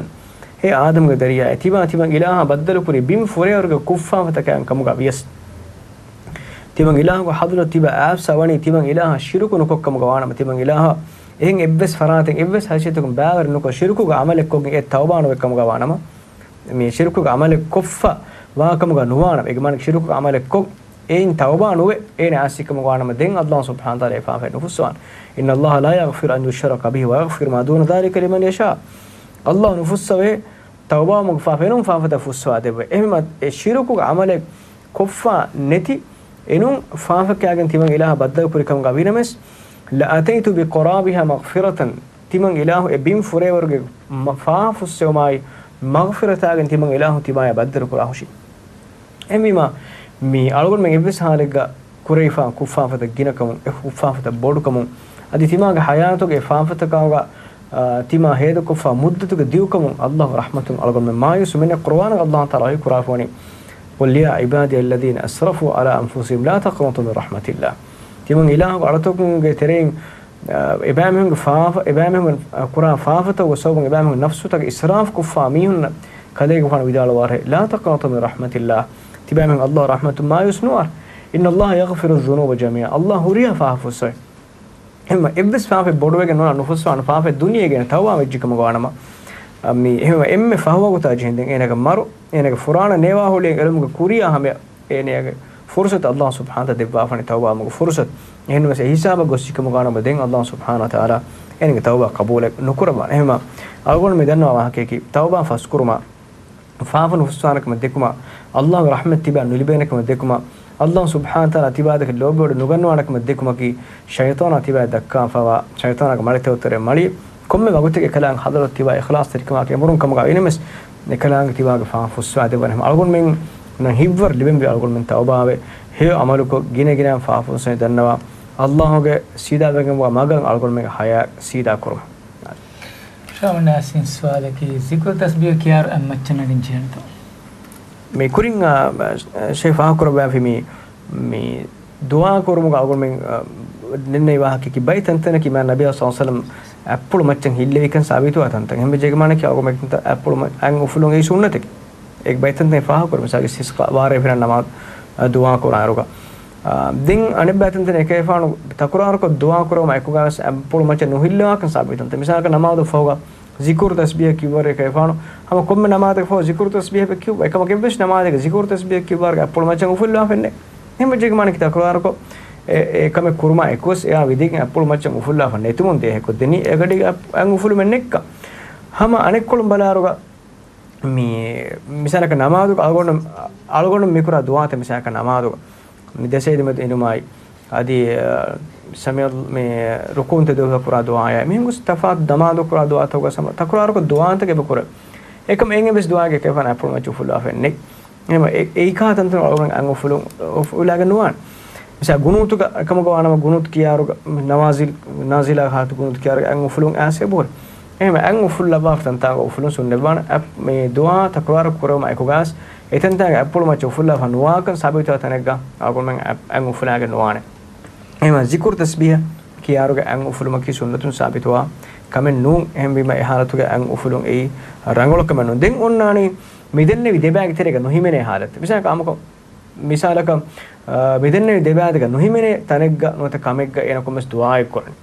އޭ އާދަމްގެ ދަރިޔާއޭ، ތިބާ ތިމަން އިލާހާ ބައްދަލުކުރީ ބިމް ފުރޭވަރުގެ ކުށްފާފަތަކާއިން ކަމުގަ ވިޔަސް، ތިމަން އިލާހުގެ ޙަޟްރަތު ތިބާ އައިސް ވަނީ ތިމަން އިލާހަށް ޝިރުކު ނުކޮށް ކަމުގަ ވާނަމަ، ތިމަން އިލާހަށް އެހެން އެއްވެސް ފަރާތެއް އެއްވެސް ހައިސިއްޔަތަކުން ބައިވެރި ނުކޮށް ޝިރުކުގެ ޢަމަލެއް ކޮށްގެން އެ ތައުބާ ނުވެ ކަމުގަ ވާނަމަ، މި ޝިރުކުގެ ޢަމަލެއް ކޮށްފަ ވާ ކަމުގަ ނުވާނަމަ، އޭގެ މާނަ ޝިރުކުގެ ޢަމަލެއް ކޮށް އެއިން ތައުބާ ނުވެ އޭނަ އާސީ ކަމުގަ ވާނަމަ، ދެން އައްލާހު ސުބްޙާނަހު ވަތަޢާލާ އެ ފާފައެއް ނުފުއްސަވާނެ. إن الله لا يغفر أن يشرك به ويغفر ما دون ذلك لمن يشاء. އައްލާހު ނުފުއްސަވޭ ތައުބާވުމުގެ ފާފަ އެނޫން ފާފަތައް ފުއްސަވާ ދެއްވަ. އެހެންވީމަ އެ ޝިރުކުގެ ޢަމަލެއް ކޮށްފަ ނެތި އެނޫން ފާފަ ކިޔާގެން ތިމަން އިލާހަށް ބައްދަލުކުރި ކަމުގަ ވީނަމަސް، لأتيت بقرابها مغفرة، ތިމަން އިލާހު އެ ބިން ފުރޭވަރުގެ މަ-، ފާފަ ފުއްސެވުމާއި، މަޣްފިރަތާގެން ތިމަން އިލާހު ތިބާޔާ ބައްދަލު ކުރާ ހުށީ. އެހެންވީމަ، މި އަޅުގަނޑުމެން އެއްވެސް ހާލެއްގަ ކުރެވިފާ ކުށްފާފަތައް ގިނަކަމުން، އެ ކުށްފާފަތައް ބޮޑުކަމުން، އަދި ތިމާގެ ޙަޔާތުގެ އެ ފާފަތަކާގަ، އާ، ތިމާ ހޭދަކޮށްފާ މުއްދަތުގެ ދިގުކަމުން އައްލާހު ރަޙްމަތުން އަޅުގަނޑުމެން މާޔޫސް މިނެ ޤުރުއާނަށް އައްލާހު ތަޢާލާ ވަޙީ ކުރާފަވަނީ، قل يا عبادي الذين أسرفوا على أنفسهم لا تقنطوا من رحمة الله. ތިމަން އިލާހުގެ އަޅުތަކުންގެ ތެރެއިން، އާ، އެބައިމީހުންގެ ފާފަ، އެބައިމީހުން، އާ، ކުރާ ފާފަތައް ވަސަބުން އެބައިމީހުން ނަފްސުތަކަށް އިސްރާފް ކޮށްފާ މީހުންނަށް ކަލޭގެފާނު ވިދާޅުވާށޭ، لا تقنطوا من رحمة الله. ތިބައިމީހުން އައްލާހު ރަޙްމަތުން މާޔޫސް ނުވާށޭ. إن الله يغفر الذنوب جميعا. އައްލާހު ހުރިހާ ފާފަ ފުއްސަވޭ. އެހެންވީމަ އެއްވެސް ފާފައެއް ބޮޑުވެގެން ނުވާ ނުފުއްސަވާނެ ފާފައެއް ދުނިޔޭގައި ތައުބާ ވެއްޖެ ކަމުގަ ވާނަމަ، އަ، މި އެހެންވީމަ އެންމެ ފަހު ވަގުތާ ޖެހެންދެން އޭނާގެ މަރު، އޭނާގެ ފުރާނަ ނޭވާ ހުޅިއެއް އެޅުމުގެ ކުރިޔާ ހަމަޔަށް އޭނާގެ ފުރުސަތު އައްލާހު ސުބްޙާނަހު ވަތަޢާލާ ދެއްވާފަނި ތައުބާވުމުގެ ފުރުސަތު. އެހެންވެސް އެ ހިސާބަށް ގޮސްފި ކަމުގަ ވާނަމަ ދެން އައްލާހު ސުބްޙާނަހު ވަތަޢާލާ އޭނާގެ ތައުބާ ޤަބޫލެއް ނުކުރައްވާނެ. އެހެންވީމަ އަޅުގަނޑު މި ދަންނަވާ ވާހަކަޔަކީ ތައުބާ ފަސްކުރުމާ، ފާފަ ނުފުއްސާނެކަމަށް ދެކުމަށް، އައްލާހުގެ ރަޙްމަތް ތިބާ ނުލިބޭނެކަމަށް ދެކުމަށް، އައްލާހު ސުބްޙާނަހު ވަތަޢާލާ ތިބާދެކެ ލޯބިވަޑައި ނުގަންނަވާނެކަމަށް ދެކުމަކީ، ޝައިޠާނާ ތިބާ ދައްކާފަވާ، ޝައިޠާނާގެ މަޅިތައް ތެރޭ މަޅި. ކޮންމެ ވަގުތެއްގަ އެކަލާނގެ ޙަޟްރަތު ތިބާ އިޚްލާޞްތެރިކަމާއެކީ އެނބުރުން ކަމުގަ ވީނަމަސް، އެކަލާނގެ ތިބާގެ ފާފަ ފުއްސަވާ ދެއްވާނެ. އަޅުގަނޑުމެންނަށް ހިތްވަރު ލިބެންވީ އަޅުގަނޑުމެން ތައުބާވެ، ހެޔޮ ޢަމަލުކޮށް ގިނަ ގިނައިން ފާފަ ފުއްސަވާ ދަންނަވާ، އައްލާހުގެ ސީދާވެގެންވާ މަގަށް އަޅުގަނޑުމެންގެ ޙަޔާތް ސީދާ ކުރުމަށް. ޝާމަން ޔާސިން ސުވާލަކީ، ޒިކުރު ތަސްބީޙު ކިޔާއިރު އަންމައްޗަށް ނަގަން ޖެހޭނެތޯ؟ މި ކުރިން، އާ، ޝޭޚް ފާހަގަކުރައްވާފި މި، މި ދުޢާ ކުރުމުގަ އަޅުގަނޑުމެން، އާ، ދެންނެވި ވާހަކައަކީ ބައި ތަންތަނަކީ މާ ނަބިއްޔާ ޞައްލަﷲު ޢަލައިހި ވަސައްލަމް އަތްޕުޅު މައްޗަށް ހިއްލެވިކަން ސާބިތުވާ ތަންތަން. އެހެންވެއްޖެ އޭގެ މާނައަކީ އަޅުގަނޑުމެން އަތްޕުޅު މަ-، އަތް އުފުލުން އެއީ ސުންނަތެކޭ. އޭގެ ބައި ތަންތަން ފާހަގަކުރަމު މިސާލަކަށް އިސްތިސްޤާ ވާރޭ ފެންނަ ނަމާދު، އާ، ދުޢާ ކުރާއިރުގަ. އާ، ދެން އަނެއްބައިތަންތަނަށް އެކަލޭގެފާނު ތަކުރާރުކޮށް ދުޢާ ކުރުމަށް އެކުގަވެސް އަތްޕުޅު މައްޗަށް ނުހިއްލަވާކަން ސާބިތުންތެ. މިސާލަކަށް ނަމާދު ފަހުގަ ޒިކުރު ތަސްބީހަ ކިއުއްވަރު އެކަލޭގެފާނު ހަމަ ކޮންމެ ނަމާދަކަށް ފަހު ޒިކުރު ތަސްބީހަކަށް ކިއުއްވާ އެކަމަކު އެއްވެސް ނަމާދެއްގަ ޒިކުރު ތަސްބީހަ ކިއުއްވާރުގަ އަތްޕުޅު މައްޗަށް އުފުއްލާފައެއްނެ. އެހެންވެއްޖެ މާނައަކީ ތަކުރާރުކޮށް އެ، އެ ކަމެއް ކުރުމާ އެކުވެސް އެއާ ވިދިގެން އަތްޕުޅު މައްޗަށް އުފުއްލާފަ ނެތުމުން ދޭ ހެކޮ ދެނީ އެގަޑި އަތް އުފުލުމެއް ނެއްކަ. ހަމަ އަނެއްކޮޅުން ބަލާރުގަ މި މިސާލަކަށް ނަމާދުގަ އަޅުގަނޑު، އަޅުގަނޑު މިކުރާ ދުޢާތައް މިސާލަކަށް ނަމާދުގަ މި ދެ ސަޖިދަ މެދު އިނުމާއި، އަދި، އަ، ސަމިޢަ، މި ރުކޫޢުން ތެދުވެފަ ކުރާ ދުޢާއާ، މިހެން ގޮސް ތަފާތު ނަމާދު ކުރާ ދުޢާތަކުގަ ސަމަ، ތަކުރާރުކޮށް ދުޢާތަކެއް އެބަ ކުރޭ. އެކަމަ އެނގެ ވެސް ދުޢާގެ ކެފަން އަތްޕުޅު މައްޗަށް އުފުއްލާފައެއް ނެތް. އެހެން އެ، އެއީ ކާ ތަންތަނު އަޅުގަނޑު އަތް އުފުލުން، އުފުލާގެން ނުވާނެ. މިސާ ގުނޫތުގަ އެކަމަކު ވާނަމަ ގުނޫތު ކިޔާރުގަ ނަވާޒިލް، ނާޒިލާ ހާތު ގުނޫތު ކިޔާރުގަ އަތް އުފުލުން އާސޭ ބޯރެ. އެހެން އަތް އުފުއްލައްވާފަ ތަންތާގަ އުފުލުން ސުންނަތްވާނެ. އަތް، މި ދުޢާ ތަކުރާރު ކުރުމާ އެކުގަސް އެތަންތާގެ އަތްޕުޅު މައްޗަށް އުފުއްލާފަ ނުވާކަން ސާބިތުވާ ތަނެއްގަ އަޅުގަނޑުމެން އަތް، އަތް އުފުލާގެން ނުވާނެ. އެހެން ޒިކުރު ތަސްބީހަ ކިޔާރުގަ އަތް އުފުލުމަކީ ސުންނަތުން ސާބިތުވާ ކަމެއް ނޫން. އެހެންވީމަ އެ ހާލަތުގަ އަތް އުފުލުން އެއީ ރަނގަޅު ކަމެއް ނޫން. ދެން އޮންނާނީ މިދެންނެވި ދެބައިގެ ތެރޭގަ ނުހިމެނޭ ހާލަތެއް. މިސާލަކަށް އާންމުކޮށް، މިސާލަކަށް، އާ، މިދެންނެވި ދެބައިގެ ތެރޭގަ ނުހިމެނޭ ތަނެއްގަ ނުވަތަ ކަމެއްގަ އޭނަ ކޮންމެސް ދުޢާއެއް ކުރަނީ.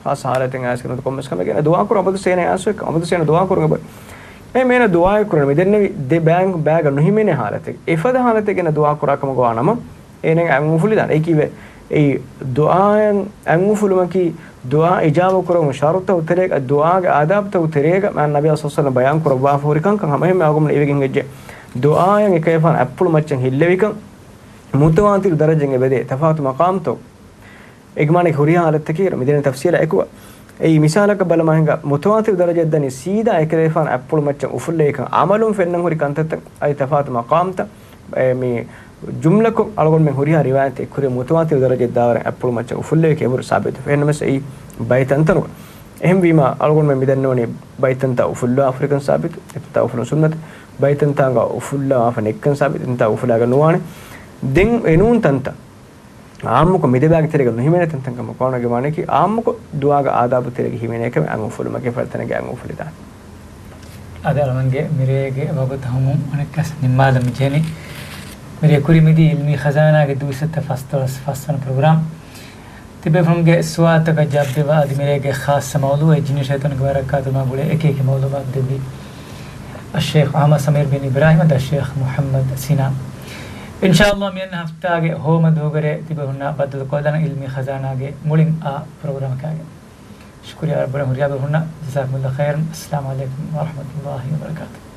ޚާއްޞަ ހާލަތެއް އައިސްގެން ނުވަތަ ކޮންމެސް ކަމެއްގަ އޭނަ ދުޢާ ކުރަން އަބަދު ސޭނަ އައިސް އަބަދު ސޭނަ ދުޢާ ކުރުން އެބަ. އެ މޭނަ ދުޢާއެއް ކުރަނީ މިދެންނެވި ދެ ބައި، ބައިގަ ނުހިމެނޭ ހާލަތެއް. އެފަދަ ހާލަތެއްގަ އޭނަ ދުޢާ ކުރާ ކަމަކު ވާނަމަ އޭނަ އަތް އުފުލިދާނެ. އެއީ ކީއްވެ؟ އެއީ ދުޢާއަށް އަތް އުފުލުމަކީ ދުޢާ އިޖާބަ ކުރުމުގެ ޝަރުޠުތައް ތެރޭގަ، ދުޢާގެ އާދާބުތައް ތެރޭގަ މާތް ނަބިއްޔާ ޞައްލަﷲު ޢަލައިހި ވަސައްލަމަ ބަޔާން ކުރައްވާފަ ހުރި ކަންކަން ހަމަ އެހެން އަޅުގަނޑުމެން އިވިގެން ހެއްޖެ. ދުޢާއަށް އެކަލޭގެފާނު އަތްޕުޅު މައްޗަށް ހިއްލެވިކަން މުތަވާތިރު ދަރަޖައިން އެބަދޭ ތަފާތު މަޤާމްތައް. އޭގެ މާނައަކީ ހުރިހާ ހާލަތަކީ މިދެންނެވި ތަފްސީލާ އެކުގަ. އެއީ މިސާލަކަށް ބަލަމާ ހިނގާ މުތަވާތިރު ދަރަޖައަށް ދަނީ ސީދާ އެކަލޭގެފާނު އަތްޕުޅު މައްޗަށް އުފުއްލެވިކަން އަމަލުން ފެންނަން ހުރި ކަންތައްތައް އަދި ތަފާތު މަޤާމްތައް. އެ މި ޖުމްލަކޮށް އަޅުގަނޑުމެން ހުރިހާ ރިވާޔަތެއް ކުރިއަށް މުތަވާތިރު ދަރަޖައެއް ދާވަރެއް އަތްޕުޅު މައްޗަށް އުފުއްލެވި ކަން އެބަހުރި ސާބިތު. އެހެންނަމަވެސް އެއީ ބައެއް ތަންތަނުގަ. އެހެންވީމާ އަޅުގަނޑުމެން މިދަންނަވަނީ ބައެއް ތަންތާ އުފުއްލާ ހުރިކަން ސާބިތު، އެތަންތާ އުފުލުން ސުންނަތު، ބައެއް ތަންތާގަ އުފުއްލާފަ ނެތްކަން ސާބިތު، އެތަންތާ އުފުލާގެން ނުވާނެ. ދެން އެނޫން ތަންތަން އާންމުކޮށް މި ދެބައިގެ ތެރޭގަ ނުހިމެނޭ ތަންތަން ކަމަކު ވާނެ. އޭގެ މާނައަކީ އާންމުކޮށް ދުޢާގެ އާދާބު ތެރޭގަ ހިމެނޭ ކަމެއް އަތް އުފުލުމަކީ އެފަދަ ތަނެއްގަ އަތް އުފުލިދާނެ. އަދި އަޅުގަނޑުގެ މިރޭގެ ވަގުތު ހަމަ އަނެއްކާސް ނިންމާލަން މި ޖެހެނީ. މިރޭ ކުރި މިދީ އިލްމީ ޚަޒާނާގެ ދުއިސައްތަ ފަސްދޮޅަސް ފަސްވަނަ ޕްރޮގްރާމް. ތިބޭފުޅުންގެ ސުވާލުތަކަށް ޖަވާބު ދެއްވާ އަދި މިރޭގެ ޚާއްޞަ މައުޟޫޢެއް ޖިންނި ޝައިޠާނުގެ ވަރަކާތުން މާ ގުޅޭ އެކި އެކި މައުލޫމާތު ދެއްވީ އައްޝައިޚް އަޙްމަދު ސަމީރު ބިން އިބްރާހީމް އަދި އައްޝައިޚް މުޙައްމަދު ސިނާ. އިންޝާﷲ މިއަންނަ ހަފްތާގެ ހޯމަ ދުވަހުގެ ތިބޭފުޅުންނާ ބައްދަލުކޮށްލަން އިލްމީ ޚަޒާނާގެ މުޅިން އާ ޕްރޮގްރާމަކާގެން. ޝުކުރިއްޔާ ވަރަށް ބޮޑަށް ހުރިހާ ބޭފުޅުންނަށް. ޖަޒާކުމުﷲ ޚައިރަން. އައްސަލާމު ޢަލައިކުމް ވަރަޙްމަތުﷲ ވަބަރަކާތުހު.